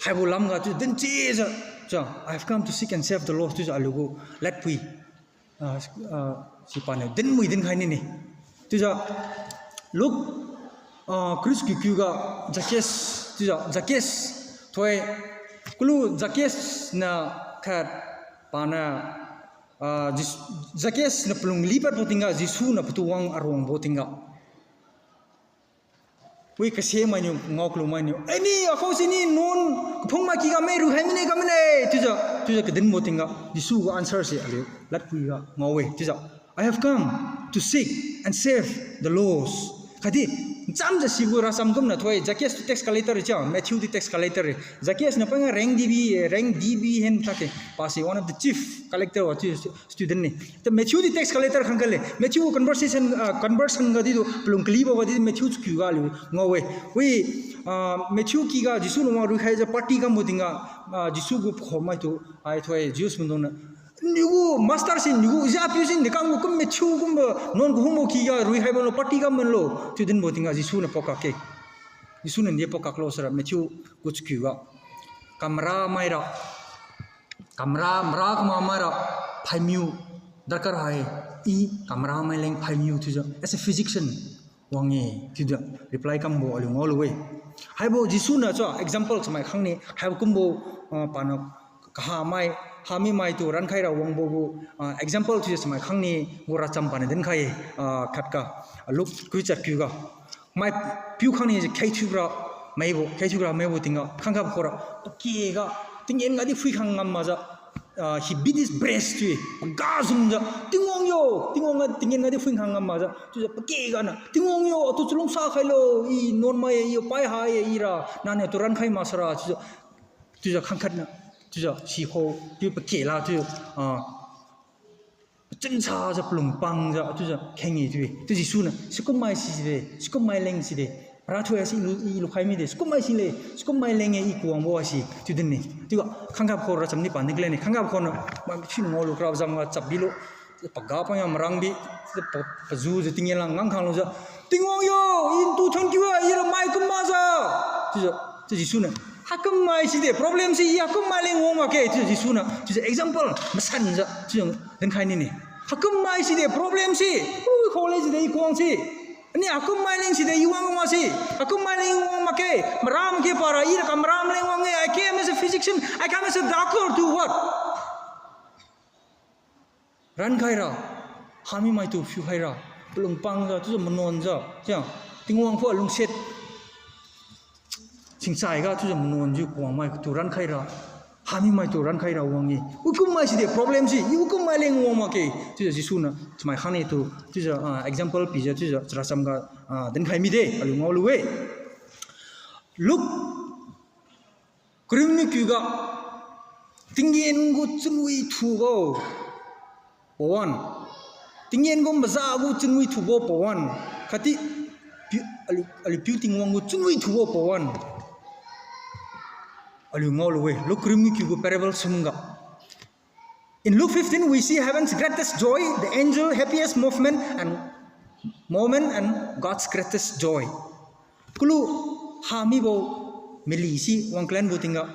haibo lamga chiujiu dinchijiu, chiujiu, I have come to seek and save the lost. Chiujiu aliu gu ladpui, ah, ah, si paniu dinmui dinkhai nine. Chiujiu Luke, ah, kris kiukiu ga Zacchaeus, chiujiu Zacchaeus, thoi, kulu Zacchaeus niu khat paniu, ah, Jis-, Zacchaeus niu palung lipadbo tingga, Jesu niu patu wang aruangbo tingga. Wi kase mainiu ngao kalu mainiu, "Aini, akhao sini nuan kaphung mai kyga me ruikhai mine kam mine," chiujiu, chiujiu kadinbo tingga, Jesu gu answer se aliu ladpui ga ngao-e, chiujiu, I have come to seek and save the lost. Khatdi, nchamjiu sibo racham kumna thoi, Zacchaeus tu tax collector chiu, Matthew di tax collector. Zacchaeus niu panga rank D B, rank D B hen thakhe. Pasi one of the chief collector wa chiu student ne. Ta Matthew di tax collector khang kale. Matthew conversation, ah, conversion ga didu, palung kalibo ga didu Matthew chakiu ga aliu ngao-e. Wi, ah, Matthew kyga Jesu niu wang ruikhaijiu party kambo tingga, ah, Jesu gu pakhomaitu, ai thoi Jews maidungniu, "Nagu master si, nagu ujiapiu si, niu kam gu kum Matthew kumbo, nuan kahungbo kyga ruikhaibo lo, party kambo lo," chiu dinbo tingga Jesu niu paokak-e. Jesu niu di paokaklo sara Matthew gu chakiu ga, kamra maira, kamra, mara kama maira phaimiu darkar hai, I kamra maileng phaimiu chiujiu, as a physician, wang-e chiujiu reply kambo aliu ngaolu-e. Haibo Jesu niu chiu example chamai khangni, haibo kumbo, ah, paniu kahamai, hamimaitu rankhaira wangbo gu, ah, example chiujiu chamai khangni gu racham paniu dinkhai, ah, khatga, Luke khuichat kiuga. Maipiu khangni khaithiura maibo, khaithiura maibo tingga, khangkhap khora, pakega, tinggen ga di phuikhang ngam makjiu, ah, he beat his breast chiu-e, paga zumjiu, Tingwang yo, Tingwang ga, tinggen ga di phuikhang ngam makjiu, chiujiu pakega niu, Tingwang yo, atu chalungsa khailo, I nuan mai-e, I pai ha-e, ira, nangniu atu rankhai maksara, chiujiu, chiujiu khangkhat niu, chiujiu sikho, chiu pake la, chiu, ah, pachun sajiu palung pangjiu, chiujiu kheng-e chiu-e. Chiu Jesu niu, sikum mai side, sikum mai leng side. Rathoi si lu, I lukhai mide, sikum mai sile, sikum mai leng-e I kuangbo si, chiu din-e. Chiuga, khangkhap kho racham ni pan ni kalen-e, khangkhap kho niu, ma si ngaolu kra jam ga chap bilo, paga pang ya marang bi, pa, pazujiu tinggen lang ngang khanglujiu, Tingwang yo, I ntu thon kiu-e, I ra mai kum makjiu, chiujiu, chiu Jesu niu, haikum mai side, problem si, I haikum mai leng wang makge, chiu Jesu niu, chiujiu example masanjiu, chiujiu dinkhai nine. Haikum mai side, problem si, ui kho le side, I kuang si. Ani haikum mai leng side, I wang mak si. Haikum mai leng wang makge, mara makge para, I ra kamara maleng wang-e, I came as a physician, I come as a doctor to what? Rankhaira, hamimaitu phiukhaira, palung pangjiu chiujiu manuanjiu, chiu, Tingwang khuga lungsiat singchaiga chiujiu manuanjiu kawangmaitu rankhaira, hamimaitu rankhaira wang-e. Wikum mai side problem se, i wikum mai leng wang makge. Chiujiu Jesu niu chamai khangnitu chiujiu, ah, example pijiu chiujiu characham ga, ah, dinkhai mide, aliu ngaolu-e. Luke kariu niu kiuga, tinggen gu chunwi thubo pawan, tinggen gu maza gu chunwi thubo pawan, khatdi piu, aliu, aliu piu Tingwang gu chunwi thubo pawan, aliu ngaolu-e. Luke kariu niu kiu gu parable sum ga, in Luke fifteen, we see heaven's greatest joy, the angel happiest movement and moment and God's greatest joy. Kalu hamibo mali si wangkalanbo tingga,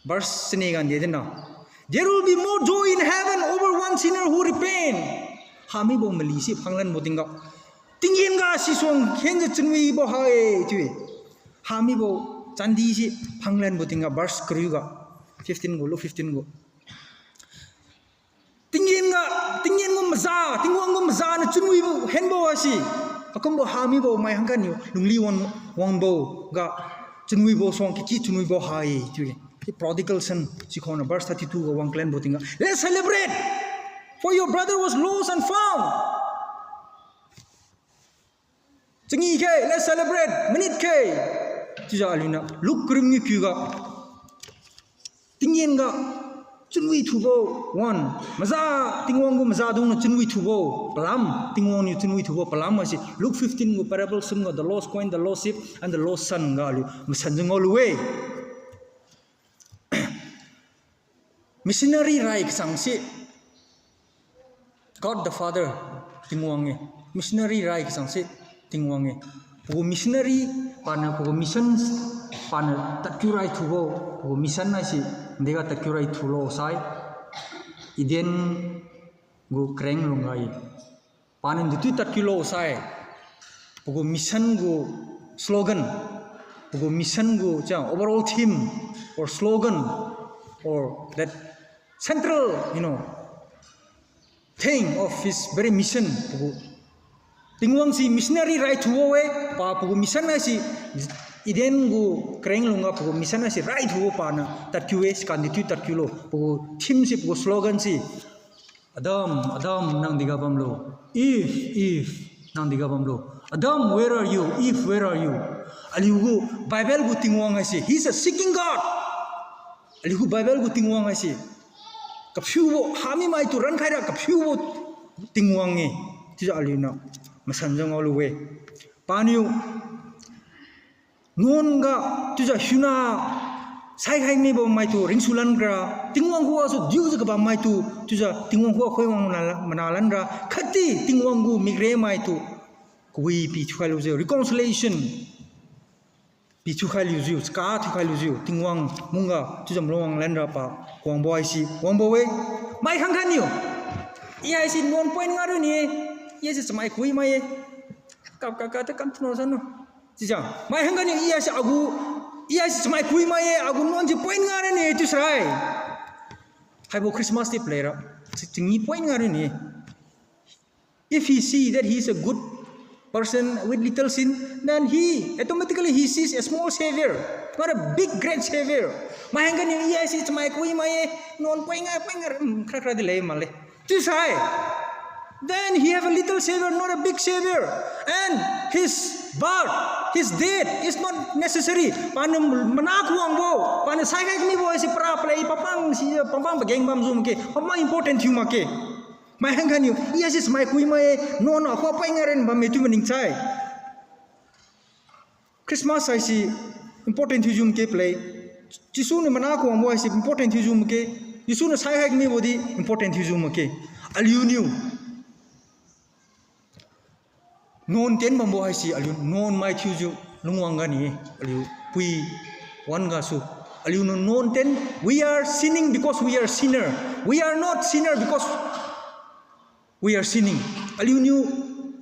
verse chine ga nde dinna, there will be more joy in heaven over one sinner who repent. Hamibo mali si phanglanbo tingga, tinggen ga sisuang khenjiu chunwibo ha-e chiu-e. Hamibo chandi si phanglanbo tingga, verse kariu ga, fifteen gu, Luke fifteen gu. Tinggen ga, tinggen gu maza, Tingwang gu maza niu chunwibo henbo haise, akumbo hamibo mai hangganiu lungli wang, wangbo ga chunwibo suang kaki chunwibo ha-e chiu-e. Prodigal son sikhona verse thirty-two ga wangkalanbo tingga, let's celebrate, for your brother was lost and found. Changi khe, let's celebrate, manit khe. Chiujiu aliuniu Luke kariu niu kiuga, tinggen ga chunwi thubo, one, maza, Tingwang gu mazadung niu chunwi thubo palam, Tingwang niu chunwi thubo palam haise Luke fifteen gu parable sum ga the lost coin, the lost sheep and the lost son ga aliu masanjiu ngaolu-e. Missionary rai kachang se God the Father, Tingwang-e. Missionary rai kachang se Tingwang-e. Pagu missionary paniu pagu mission paniu tadkiu rai thubo, pagu mission haise, dega tadkiu rai thulo sai, Eden gu kareng lungga-e. Paniu detu tadkiulo sai, pagu mission gu slogan, pagu mission gu cha overall theme or slogan or that central, you know, thing of his very mission, pagu Tingwang si missionary rai thubo-e, pa pagu mission haise Eden gu kareng lungga pagu mission haise rai thubo paniu tadkiu-e, sikan detu tadkiulo, pagu theme se, pagu slogan se, Adam, Adam, nang dega bamlo? Eve, Eve, nang dega bamlo? Adam, where are you? Eve, where are you? Aliu gu Bible gu Tingwang haise, he is a seeking God. Aliu gu Bible gu Tingwang haise kaphiubo, hamimaitu rankhaira kaphiubo Tingwang-e. Chiujiu aliuniu masanjiu ngaolu-e. Paniu nuan ga chiujiu hiuna saikhai mibo maitu ringsulan ra, Tingwang khugasu diujiu kabammaitu chiujiu Tingwang khuga khoiwang mana, mana lanra, khatdi Tingwang gu mikremaitu kawi pithiukhai lujiu, reconciliation pithiukhai lujiu, chaka thiukhai lujiu, Tingwang mungga chiujiu malungwang lanra pa kawangbo haise wangbo-e. Mai khangkhat niu, i haise nuan point nga rune, i haise chamai kui mai-e. Kap kap kap ta kam thuno sanu. Chiujiu mai khangkhat niu i haise agu, i haise chamai kui mai-e, agu nuan si point nga rune chiu sarai. Haibo Christmas di paleira, chi, chingi point nga rune. If he see that he is a good person with little sin, then he automatically he sees a small savior, not a big great savior. Mai khangkhat niu i haise chamai kui mai-e, nuan point nga, point nga, hmm, khara khara di lei male chiusai, then he have a little savior, not a big savior. And his birth, his death is not necessary. Paniu mana kawangbo, paniu saikhai kamibo haise para palei papang si, papang pageng bamjiu makge, pama important thiu makge. Mai khangkhat niu i haise chamai kui mai-e, nuan akhuga point nga ran bamme chiu maningchai. Christmas haise important thiujiu makge palei. Jesu niu mana kawangbo haise important thiujiu makge. Jesu niu saikhai kamibo di important thiujiu makge. Aliuniu nuan tien bambo haise aliu nuan mai thiujiu lungwang gani-e, aliu pui wan gasu. Aliuniu nuan tien, we are sinning because we are sinner. We are not sinner because we are sinning. Aliuniu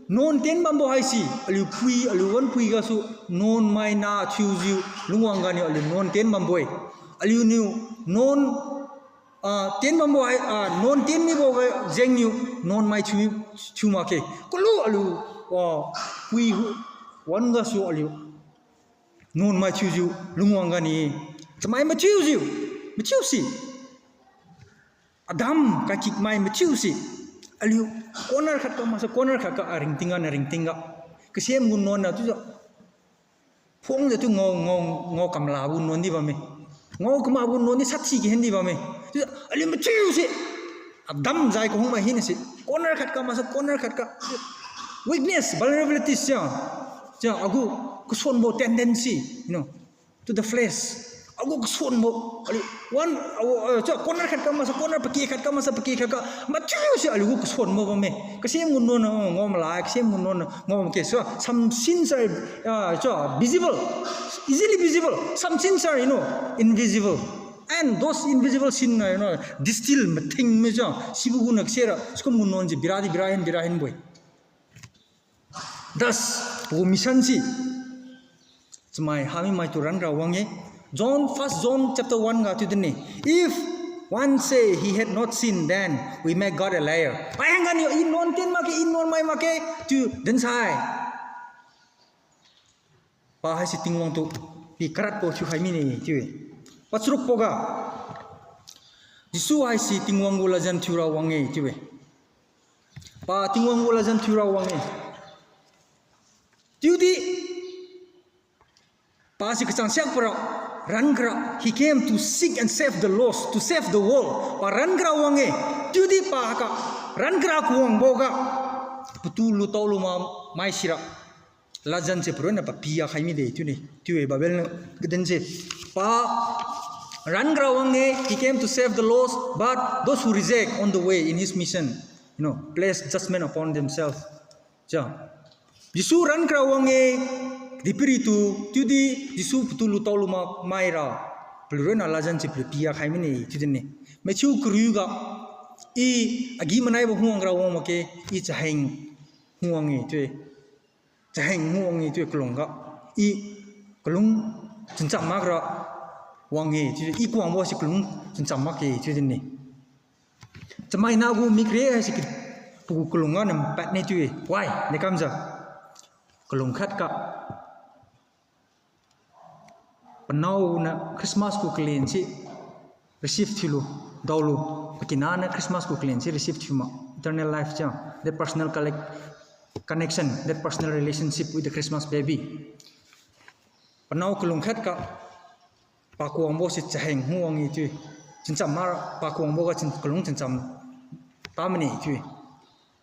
nuan tien bambo haise, aliu pui, aliu wan pui gasu nuan mai na thiujiu lungwang ganiu aliu nuan tien bambo-e. Aliuniu nuan Ah, tien bambo hai, ah, nuan tien mibo ga jengniu, nuan mai thiu, thiu makge. Kalu aliu, ah, pui hu, wan gasu aliu nuan mai thiujiu lungwang gani. Chamai mathiujiu, mathiuse. Adam kaikik mai mathiuse. Aliu corner khat ga maksa corner khat ga, ah, ringting ga na ringting ga. Kasem gu nuan na chiujiu. Phungjiu tu ngao, ngao, ngao kamlabo nuan di bamme. Ngao kamakbo nuan di sathi kihen di bamme. Chiujiu aliu mathiuse. Adam jai kahung mai hinase. Corner khat ga maksa corner khat ga. Weakness, vulnerabilities sia. Sia agu kasuanbo tendency, you know, to the flesh. Agu kasuanbo, aliu, one, ah, ah, chiu corner khat ga maksa corner, pake khat ga maksa pake khat ga, mathiuse aliu gu kasuanbo bamme. Kasem gu nuan na, oh, ngao malai, kasem gu nuan na ngao makge. So some sins are, ah, chiu visible, easily visible. Some sins are, you know, invisible. And those invisible sin na, you know, distill mathing mi chiu. Sibo gu na kasera, sikum gu nuan ji bira di bira hen, bira hen bo-e. Thus, pagu mission se, chamai hami maitu ranra wang-e. John, First John chapter one ga chiu din-e. If one say he had not sinned, then we make God a liar. Pai hangganiu, i nuan tien makge, i nuan mai makge, chiu dinsai. Pa haise Tingwang tu pi karatbo thiukhai mine chiu-e. Pacharukbo ga, Jesu haise Tingwang gu ladjan thiura wang-e chiu-e. Pa Tingwang gu ladjan thiura wang-e. Chiudi, pase kachang siak para, rankara, he came to seek and save the lost, to save the world. Pa rankara wang-e. Chiudi pa ka, rankara kawangbo ga, patu lutao luma mai sira, ladjan se paronna papiya khai mide chiu ne, chiu-e Bible niu kadin se. Pa rankara wang-e, he came to save the lost, but those who reject on the way in his mission, you know, place judgment upon themselves. Cha. Jesu rankara wang-e, kadihpiritu, chiudi Jesu patu lutao luma maira, paliu ronna ladjan se paliu piya khai mine chiu din-e. Matthew kariu ga, i agi-manaibo hungwang ra wang makge, i chaheng hungwang-e chiu-e. Chaheng hungwang-e chiu-e kalung ga. I kalung chancham makra wang-e chiu-e, i kawangbo se kalung chancham makge chiu din-e. Chamai nagu mikre haise ki, pagu kalung ga nam padne chiu-e. Why? Dekamjiu, kalung khat ga panao niu Christmas gu kalen se receive thiulu, daolu. Pakinaniu Christmas gu kalen se receive thiu ma, eternal life cha, that personal collect-, connection, that personal relationship with the Christmas baby. Panao kalung khat ga, pa kawangbo se chaheng hungwang-e chiu-e. Chancham mara, pa kawangbo ga chan-, kalung chancham tamane chiu-e.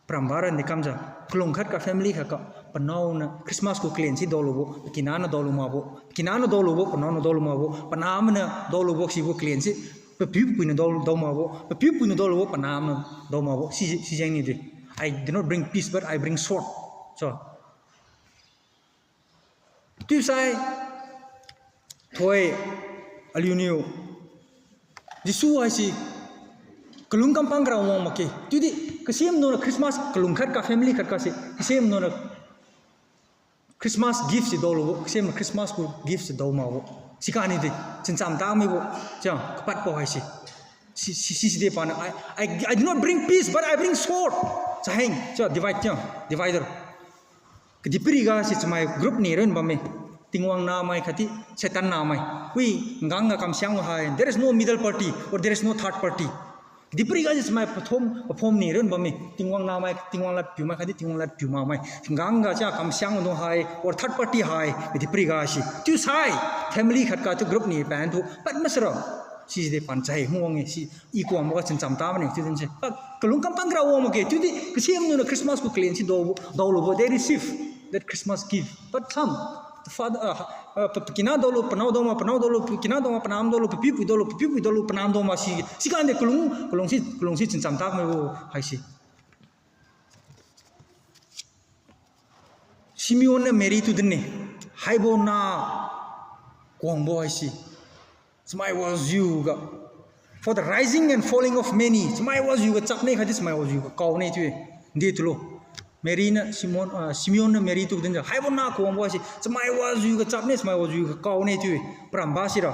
Parambara dekamjiu, kalung khat ga, family khat ga, panao niu Christmas gu kalen se daolubo, pakinaniu daolu makbo, pakinaniu daolubo, panao niu daolu makbo, panah maniu daolubo sibo kalen se, papiu papuiniu dao, dao makbo, papiu papuiniu daolubo, panah maniu dao makbo, si, sijengniu de. I do not bring peace, but I bring sword. So, chiusai, thoi, aliuniu, Jesu haise kalung kampang kara wang makge. Chiudi, kasem nona Christmas kalung khat ga, family khat ga se, kasem nona Christmas gift se daolubo, kasem Christmas gu gift se dao makbo. Sikaniu de, chancham tamibo, cha, kapadbo haise. Si, si, sisi de paniu, I, I, I do not bring peace, but I bring sword. Chaheng, cha, divide, cha, divider. Kadihpiri ga se chamai group ni ren bamme. Tingwang nahmai khatdi Satan nahmai. Wi, ngang ga kamsiang hai. There is no middle party or there is no third party. Kadihpiri ga se chamai pathom, paphom ni ren bamme. Tingwang nahmai, Tingwang ladpiumai khatdi Tingwang ladpiu makmai. Ngang ga cha kamsiang dung hai or third party hai. Kadihpiri ga se. Chiusai, family khat ga chiu group ni pan tu pad masara. Sisi de pan chaheng hungwang-e si. I kawangbo ga chancham tamane chiu din se. Pa, kalung kampang kara wang makge, chiudi kasem nona Christmas gu kalen se dao, daolubo, they receive that Christmas gift. But some, the father, uh, uh, pa, pakina daolu, panao dao ma, panao daolu, pakina dao ma, panah ma daolu, papiu pui daolu, papiu pui daolu, panah ma dao ma si, sikan de kalung, kalung si, kalung si chancham tamaibo haise. Simeon niu Mary tu din-e, haibo nah kawangbo haise, chamai wajiu ga, for the rising and falling of many, chamai wajiu ga chapne khatdi chamai wajiu ga kaone chiu-e. Nde tulo. Mary niu Simeon, ah, Simeon niu Mary tu dinjiu, haibo nah kawangbo haise, chamai wajiu ga chapne, chamai wajiu ga kaone chiu-e. Paramba sira,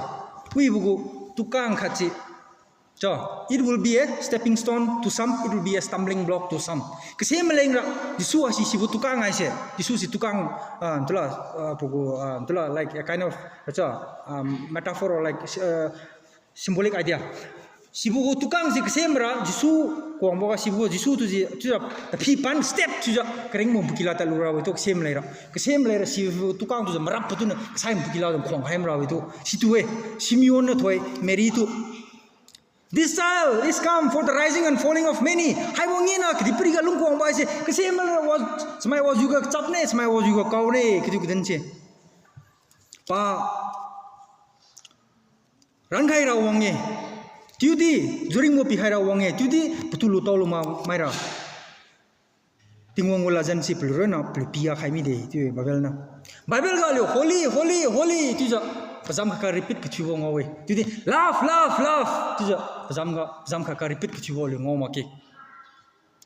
wibo gu tukang khat se, Cha, it will be a stepping stone to some, it will be a stumbling block to some. Kase malengra, Jesu haise sibo tukang haise, Jesu si tukang, ah, ntula, ah, pagu, ah, ntula, like a kind of, cha, um, metaphor or like, uh, symbolic idea. Sibo gu tukang si kase mara, Jesu kuangboga sibo gu Jesu tu si, chiujiu, taphipan step chiujiu, karingbo pakila tadlu rabo tu kase maleira. Kase maleira sibo tukang tu jiu marap patu niu, kasai pakila tu khuang khai mara tu. Situ-e, Simeon na thoi, Mary tu. This child is come for the rising and falling of many. Haibo ngena kadihpiriga lungkuangbo haise, kase maleira wa, chamai wajiuga chapne, chamai wajiuga kaone, kadiu kadin se. Pa rankhai ra wang-e. Chiudi, juringbo pikhai ra wang-e. Chiudi, patu lutao lu ma-, maira. Tingwang gu ladjan si paliu ronna paliu piga khai mide, chiu-e Bible niu. Bible ga aliu, holy, holy, holy, chiujiu, pazam khatga repeat kathiubo ngao-e. Chiudi, love, love, love, chiujiu, pazam ga, pazam khatga repeat kathiubo aliu ngao makge.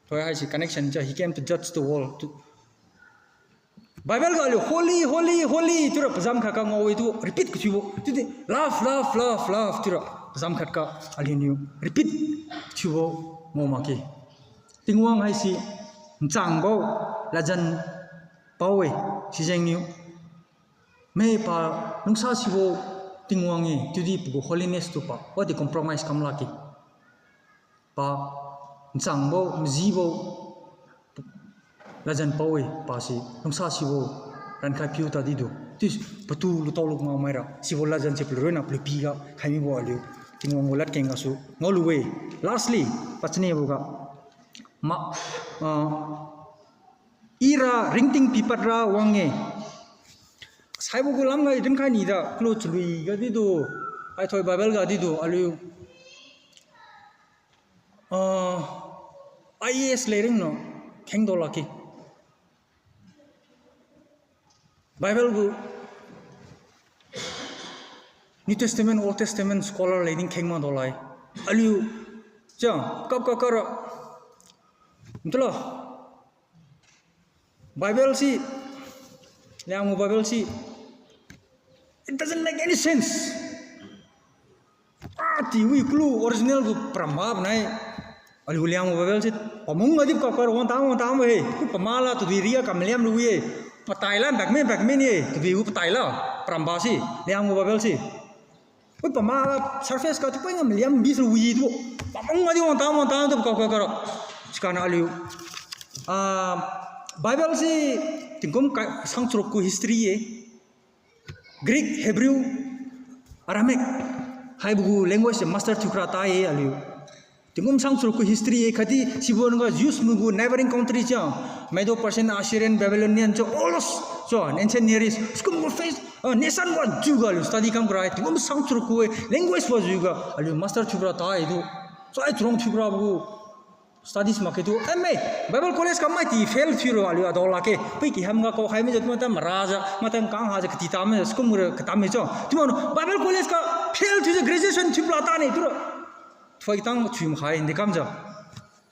Thoi haise connection cha, he came to judge the world. Bible ga aliu holy, holy, holy, chiura pazam khatga ngao-e tu repeat kathiubo. Chiudi love, love, love, love, chiura pazam khatga aliuniu repeat thiubo ngao makge. Tingwang haise nchangbo ladjan pao-e, sijengniu. Mai pa lungsasibo Tingwang-e, chiudi pagu holiness tu pa wadi compromise kam lakge. Pa nchangbo, majibo ladjan pao-e, pasi lungsasibo rankhai piu tadi du. Chiu patu lutao lu ngao maira, sibo ladjan si paliu ronna paliu piga khai mibo aliu Tingwang gu ladkeng gasu ngaolu-e. Lastly, pachanibo ga, ma, ah, ira ringting pipad ra wang-e. Saibo gu lamga i dinkhai nida, kalu chalui ga didu, aithoi Bible ga didu, aliu, ah, I A S lereng no kheng do lakge. Bible gu New Testament, Old Testament scholar lereng kheng ma do lai. Aliu, cha, kap kap kara. Ntula. Bible si, Liangmai gu Bible si, it doesn't make any sense. Ah, ti wi kalu original gu paramba nai. Aliu Liangmai gu Bible si, pamung ga di kap kara wangtang wangtang he. Ku pamala tadui ria kam liam lu ye. Patai la bakme bakme ni, tadui gu patai la, paramba si, Liangmai gu Bible si. Ui, pama ga surface ga tu poi ngam liam bi su wi tu. Pamung ga di wangtang wangtang tu kau kau kau ra. Sikana aliu, ah, Bible si tingkum kai sang charuk gu history ye. Greek, Hebrew, Aramaic haibo gu language se master thiukra ta ye aliu. Tingkum sang charuk gu history ye khatdi sibo nang ga Jews mai gu neighboring country cha, Medo-Persian, Assyrian, Babylonian cha, all those, so, ancient Near East, sikum gu face, ah, nation wajiu ga aliu study kam kara, tingkum sang charuk gu-e, language wajiu ga aliu master thiukra ta ye tu. So, ai charuk thiukra gu studies makge tu, M A, Bible college kamai ti fail thiura aliu adao lakge, pui kiham ga kau khai mi ja, tu mata mara ja, mata kang ha ja, kati ta mi ja, sikum gu ra katam mi cha. Chiu makna Bible college ga fail thiujiu graduation thiupla ta ne tu ra. Thoi tang thiu makhai ndi kamjiu.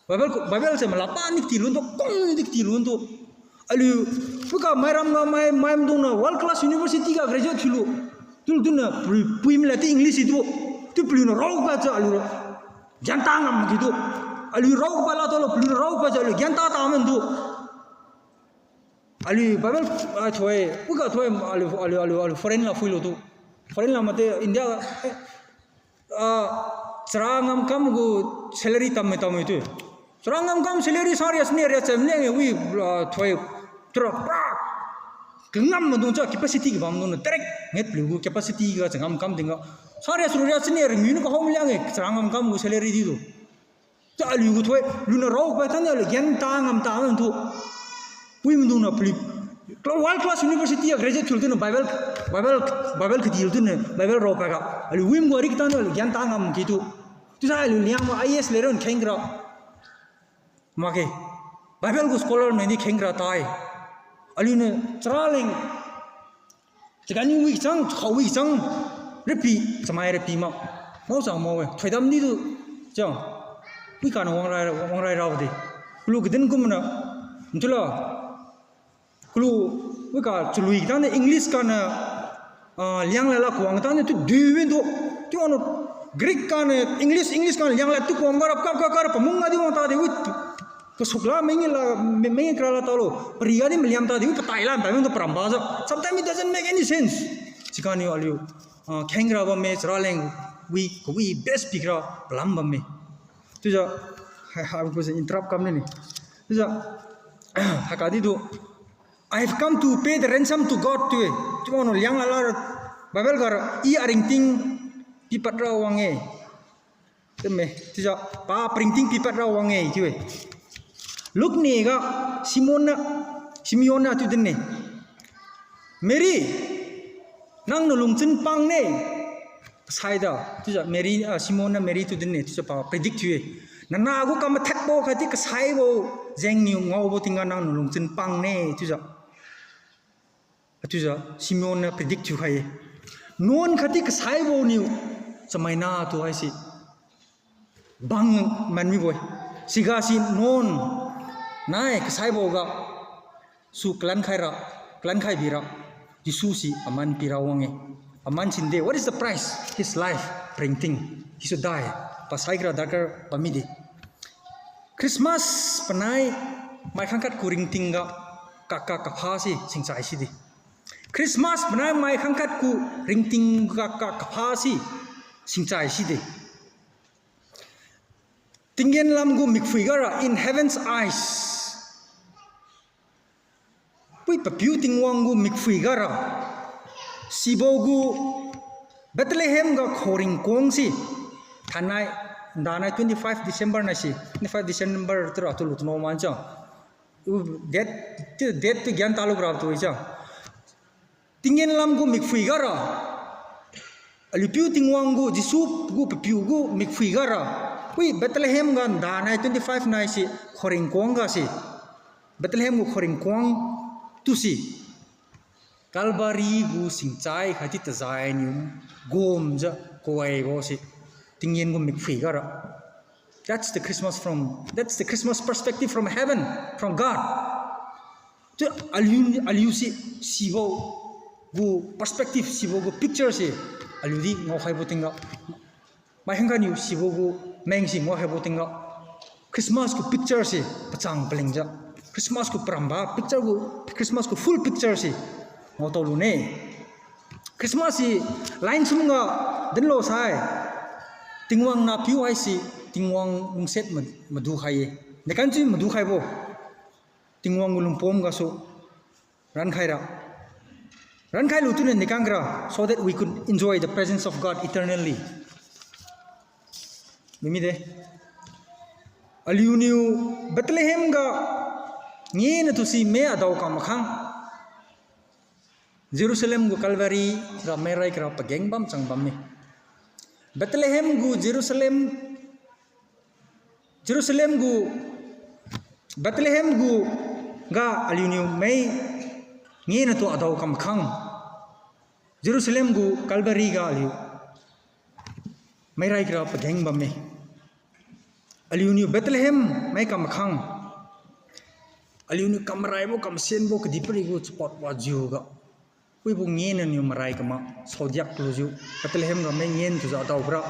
Bible, Bible se malapa ni kati lun tu, kung ni kati lun tu. Aliu, puika mairam ga mai, mai maidungna world class university ga graduate thiulu. Chiulu tuna pui, pui mila ti English tu. Chiu paliuniu raopa jiu aliu ra. Gian ta ngam kitu. Aliu raopa la talo, paliuniu raopa jiu aliu gian ta ta man tu. Aliu Bible, ah, thoi, puika thoi, aliu, aliu, aliu, aliu foreign la phuilu tu. Foreign la mate India, eh, ah, chara ngamkam gu salary tamme tamme tu. Chara ngamkam salary sang ria sini ria chem leng e wi, ah, thoi, tura pra. Kangam maidung cha capacity kabam maidung na direct nget paliu gu capacity ga changam kam tingga. Sang ria suru ria sini ringiu nu kahom leng e chara ngamkam gu salary di tu. Cha aliu gu thoi, luniu raopa tani aliu gian ta ngam ta man tu. Wi maidungna paliu, world class university ga graduate thiulu tuna Bible, Bible, Bible kadilu tuna Bible raopa ga. Aliu wi magu rik tani aliu gian ta ngam kitu. Chiusai aliu Liangmai I A S lereng kheng kara. Makge. Bible gu scholar maidi kheng kara tai. Aliuniu chara leng chagan wi chang, chakhao wi chang, rapi, chamai rapi ma. Mao chang mao-e, thoidam di tu, cha. Wi kana wangrai, wangrai rabo de. Kalu kadin kumna, ntula. Kalu, wi ka chalui tangniu English kana, ah, Liang lala kawang tangniu tu dui win tu. Chiu wangna, Greek kaniu English, English kaniu liang lad tu kuam ga rap kap kap kap ra pamung ga di wang tadi wi. Kasuk la meng la, meng kra la talo. Pari ga di maliam tadi wi patai la, pai meng tu paramba jiu. Sometimes it doesn't make any sense. Siganiu aliu, ah, kheng ra bamme, chara leng wi, kawi best pi kra palam bamme. Chiujiu, hai, hai, ko se interrupt kam ni ni. Chiujiu, haka di tu, I have come to pay the ransom to God, chiu-e. Chiu wangniu liang lad la, Bible ga ra, I aringting pipad ra wang-e. Chiu-e, chiujiu, pa paringting pipad ra wang-e, chiu-e. Luke ni ga Simon niu, Simeon niu chiu din-e. Mary, nangniu lungchun pang ne. Kasai da, chiujiu Mary, ah, Simon niu Mary tu din-e, chiujiu pa predict thiu-e. Nanah gu kam mathakbo khatdi kasaibo jengniu ngaobo tingga nangniu lungchun pang ne, chiujiu. Chiujiu Simeon niu predict thiukhai-e. Nuan khatdi kasaibo niu chamaina tu haise bang man mibo-e. Siga si nuan nai kasaibo ga su kalan khaira, kalan khai bira, Jesu si aman pira wang-e. Aman sinde, what is the price? His life, paringting. He should die. Pasai kra darkar bam mide. Christmas panai mai khangkhat gu ringting ga kaka kapha se singchai side. Christmas panai mai khangkhat gu ringting ga kaka kapha se singchai side. Tinggen lam gu mikphui ga ra, in heaven's eyes. Pui Papiu Tingwang gu mikphui ga ra, sibo gu Bethlehem ga khoring kuang se, thainai, ndanai twenty-five December nai se, twenty-five December tura tulu tuno man cha. Date, date tu gian talu gra tu cha. Tinggen lam gu mikphui ga ra, aliu Piu Tingwang gu, Jesu gu Papiu gu mikphui ga ra, wi Bethlehem ga ndanai twenty-five nai se khoring kuang ga se, Bethlehem gu khoring kuang tu se, Calvary gu singchai khatdi tajai niu gomjiu kawaibo se, tinggen gu mikphui ga ra. That's the Christmas from, that's the Christmas perspective from heaven, from God. Chiu aliu, aliu se sibo gu perspective, sibo gu picture se aliu di ngaokhaibo tingga, mai khangkhat niu sibo gu meng se ngaokhaibo tingga, Christmas gu picture se pachang palingjiu, Christmas gu paramba picture gu, Christmas gu full picture se ngao tao lune. Christmas si line sum ga dinlo sai, Tingwang nahpiu haise Tingwang lungsiat ma, madu khai-e. Dekan chiu madu khaibo, Tingwang gu lungpom gasu rankhaira, rankhai lu tuniu dekan kara, so that we could enjoy the presence of God eternally. Mimide. Aliuniu Bethlehem ga ngena tu si mai adao kam makhang, Jerusalem gu Calvary ga mai rai kara pageng bam chang bamme. Bethlehem gu Jerusalem, Jerusalem gu, Bethlehem gu ga aliuniu mai ngena tu adao kam makhang, Jerusalem gu Calvary ga aliu mai rai kara pageng bamme. Aliuniu Bethlehem mai kam makhang, aliuniu kam maraibo kam senbo kadihpiri gu chapot wajiu ga, wibo ngena niu marai kama saodiak lujiu, Bethlehem ga mai ngen tujiu adao kara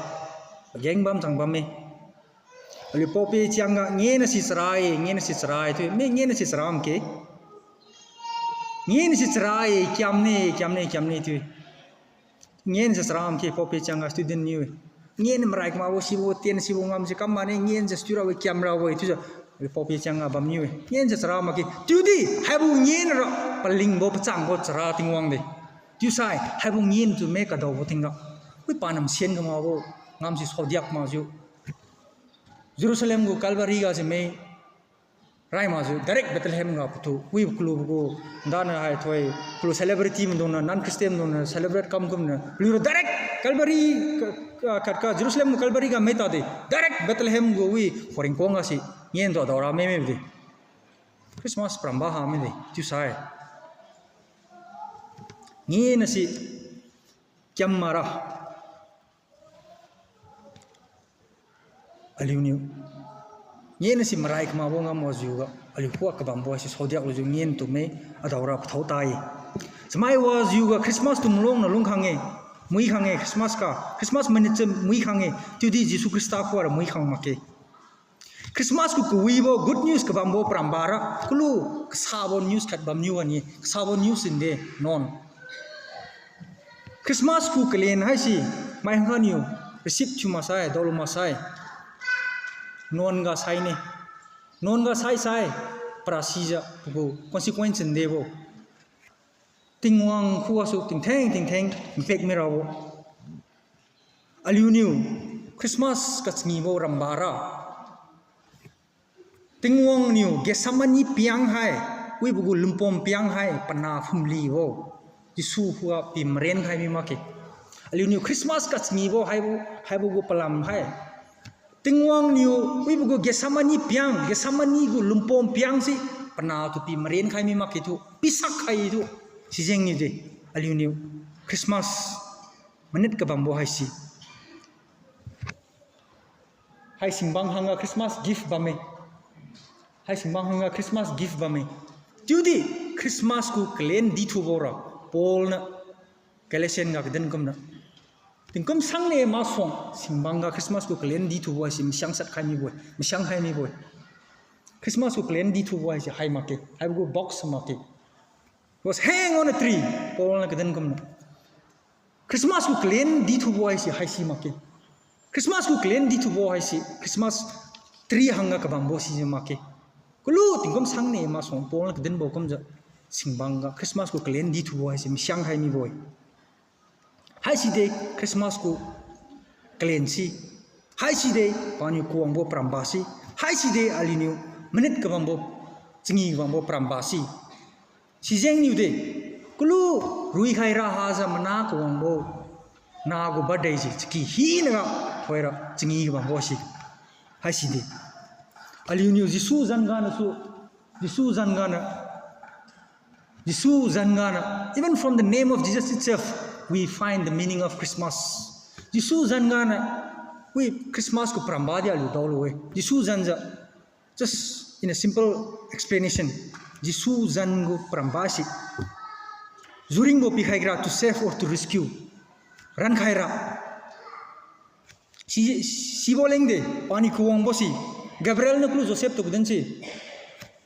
pageng bam chang bamme. Aliu paopi chiang ga ngena si chara-e, ngena si chara-e chiu, mai ngena si chara makge. Ngena si chara-e, kiamne, kiamne, kiamne chiu. Ngen si chara makge paopi chiang ga student niu-e. Ngen marai kamakbo sibo tien sibo ngam si kam mane ngen si student ra-e kiam ra-e chiujiu. Paopi chiang ga bamniu-e. Ngen si chara makge. Chiudi, haibo ngen ra, palingbo pachangbo chara Tingwang de. Chiusai, haibo ngen tu mai kadaobo tingga, wi panam sien kamakbo, ngam si saodiak makjiu, Jerusalem gu Calvary ga si mai rai makjiu direct Bethlehem ga patu, wi kalubo gu, ndana hai thoi, kalu celebrity maidungniu, non-Christian maidungniu celebrate kam kumniu, paliura direct Calvary, ka, ka, khat ka Jerusalem gu Calvary ga mai tadi, direct Bethlehem gu wi khoring kuang ga si, ngen tu adao ra mai mide. Christmas paramba ha mide, chiusai. Ngena si kiam mara. Aliuniu ngena si marai kamakbo ngam wajiu ga, aliu khuga kabambo haise saodiak lujiu ngen tu mai adao ra pathao tai. Chamai wajiu ga Christmas tu malung niu lungkhang-e. Mui khang-e Christmas ga. Christmas minute se mui khang-e. Chiudi Jesu Khrista khuga ra mui khang makge. Christmas gu kawibo good news kabambo paramba ra kalu kasabo news khat bamniu wan-e. Kasabo news sinde nuan. Christmas gu kalen haise mai hangga niu receive thiu maksai, daolu maksai. Nuan ga saine. Nuan ga sai sai, parasijiu pagu consequence sindebo. Tingwang khugasu tingtheng tingtheng impact mirabo. Aliuniu Christmas kachangibo ramba ra Tingwang niu Gethsemane piang hai, wibo gu lumpom piang hai, pana phumlibo Jesu khuga pi maren khai mi makge. Aliuniu Christmas kachangibo haibo, haibo gu palam hai. Tingwang niu wibo gu Gethsemane piang, Gethsemane gu lumpom piang se, pana tu pi maren khai mi makge tu, pisak khai tu. Sijengniu de, aliuniu Christmas minute kabambo haise. Hai singbang hangga Christmas gift bamme. Hai singbang hangga Christmas gift bamme. Chiudi Christmas gu kalen dithubo ra Paul niu Galatian ga kadin kumna, tingkum sangne masuang singbang ga Christmas gu kalen dithubo haise masiang sat khai mibo-e, masiang khai mibo-e. Christmas gu kalen dithubo haise hai makge, haibo gu box makge. It was hang on a tree, Paul niu kadin kumna. Christmas gu kalen dithubo haise haisi makge. Christmas gu kalen dithubo haise Christmas tree hangga kabambo siji makge. Kalu tingkum sangne masuang Paul niu kadinbo kumjiu singbang ga Christmas gu kalen dithubo haise masiang khai mibo-e. Haisi de Christmas gu kalen se. Haisi de paniu kawangbo paramba se. Haisi de aliuniu minute kabambo, changi kabambo paramba se. Sijengniu de, kalu ruikhai ra hajiu mana kawangbo, nagu birthday se chaki hinaga thoira changi kabambo se. Haisi de, aliuniu Jesu zan ganiu su, Jesu zan ganiu Jesu zan ganiu, even from the name of Jesus itself, we find the meaning of Christmas. Jesu zan ganiu, wi Christmas gu paramba di aliu daolu-e. Jesu zan jiu, just in a simple explanation, Jesu zan gu paramba se, juringbo pikhai khaira to save or to rescue. Rankhai ra. Si, sibo leng de, paniu kawangbo se, Gabriel niu kalu Joseph tu kadin se.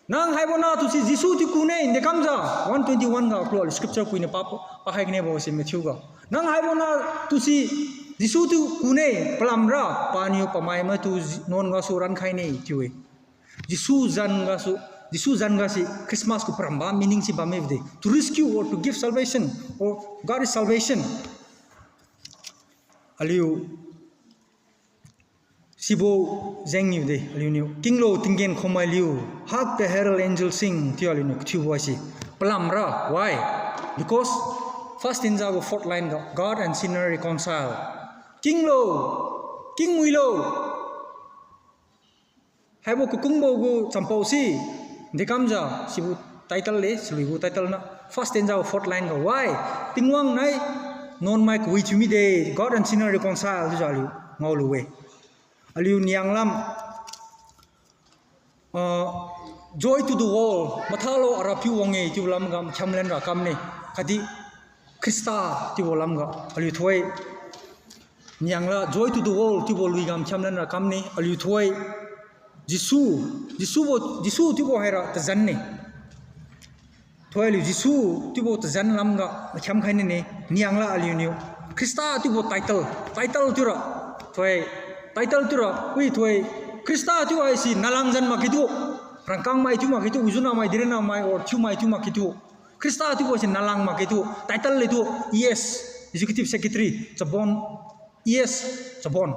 Nang haibo na tu si Jesu tu kune, nde kamjiu, one twenty-one ga kalu aliu scripture puiniu pa, pa hai kanibo se Matthew ga. Nang haibo na tu si Jesu tu kune, palamra, paniu pamai maitu nuan gasu rankhaine chiu-e. Jesu zan gasu, Jesu zan ga si Christmas gu paramba meaning si bamme de. To rescue or to give salvation, or God is salvation. Aliu sibo jengniu de, aliuniu. Kinglo tinggen khommai liu, hark the herald angels sing, chiu aliuniu kathiubo haise. Palamra, why? Because first stanza gu fourth line ga, God and sinner reconcile. Kinglo, kingwilo. Haibo kakungbo gu champao se, dekamjiu, sibo title le, siluibo title na, first stanza gu fourth line ga, why? Tingwang nai, nuanmai kawi thiu mide, God and sinner reconcile, chiujiu aliu ngaolu-e. Aliu nianglam, ah, joy to the world, mathalo Arapiu wang-e chiubo lamga makhiam lenra kamne, khatdi Khrista chiubo lamga aliu thoi. Niangla joy to the world chiubo lui ga makhiam lenra kamne, aliu thoi. Jesu, Jesubo, Jesu chiubo haira tazan ne. Thoi aliu Jesu chiubo tazan lamga makhiam khainine, niangla aliuniu Khrista chiubo title, title chiura, thoi, title chiura, wi thoi, Khrista chiu haise nalang zan makge chiu, rangkangmai chiu makge chiu, wijunamai, diranamai, or thiumai chiu makge chiu. Khrista chiubo se nalang makge chiu, title le chiu, E S, Executive Secretary, Chabon, E S, Chabon.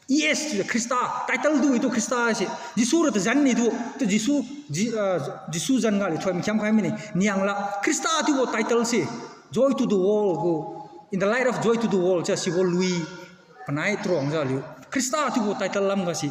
E S chiu Khrista, title tu-e chiu Khrista se, Jesu ra tazan ne chiu, tu Jesu, Je-, ah, Jesu zan ga aliu thoi makhiam khai mine, niangla, Khrista chiubo title se, Joy to the World gu, in the light of Joy to the World, chiu sibo lui, panai truangjiu aliu. Khrista chiubo title lamga se,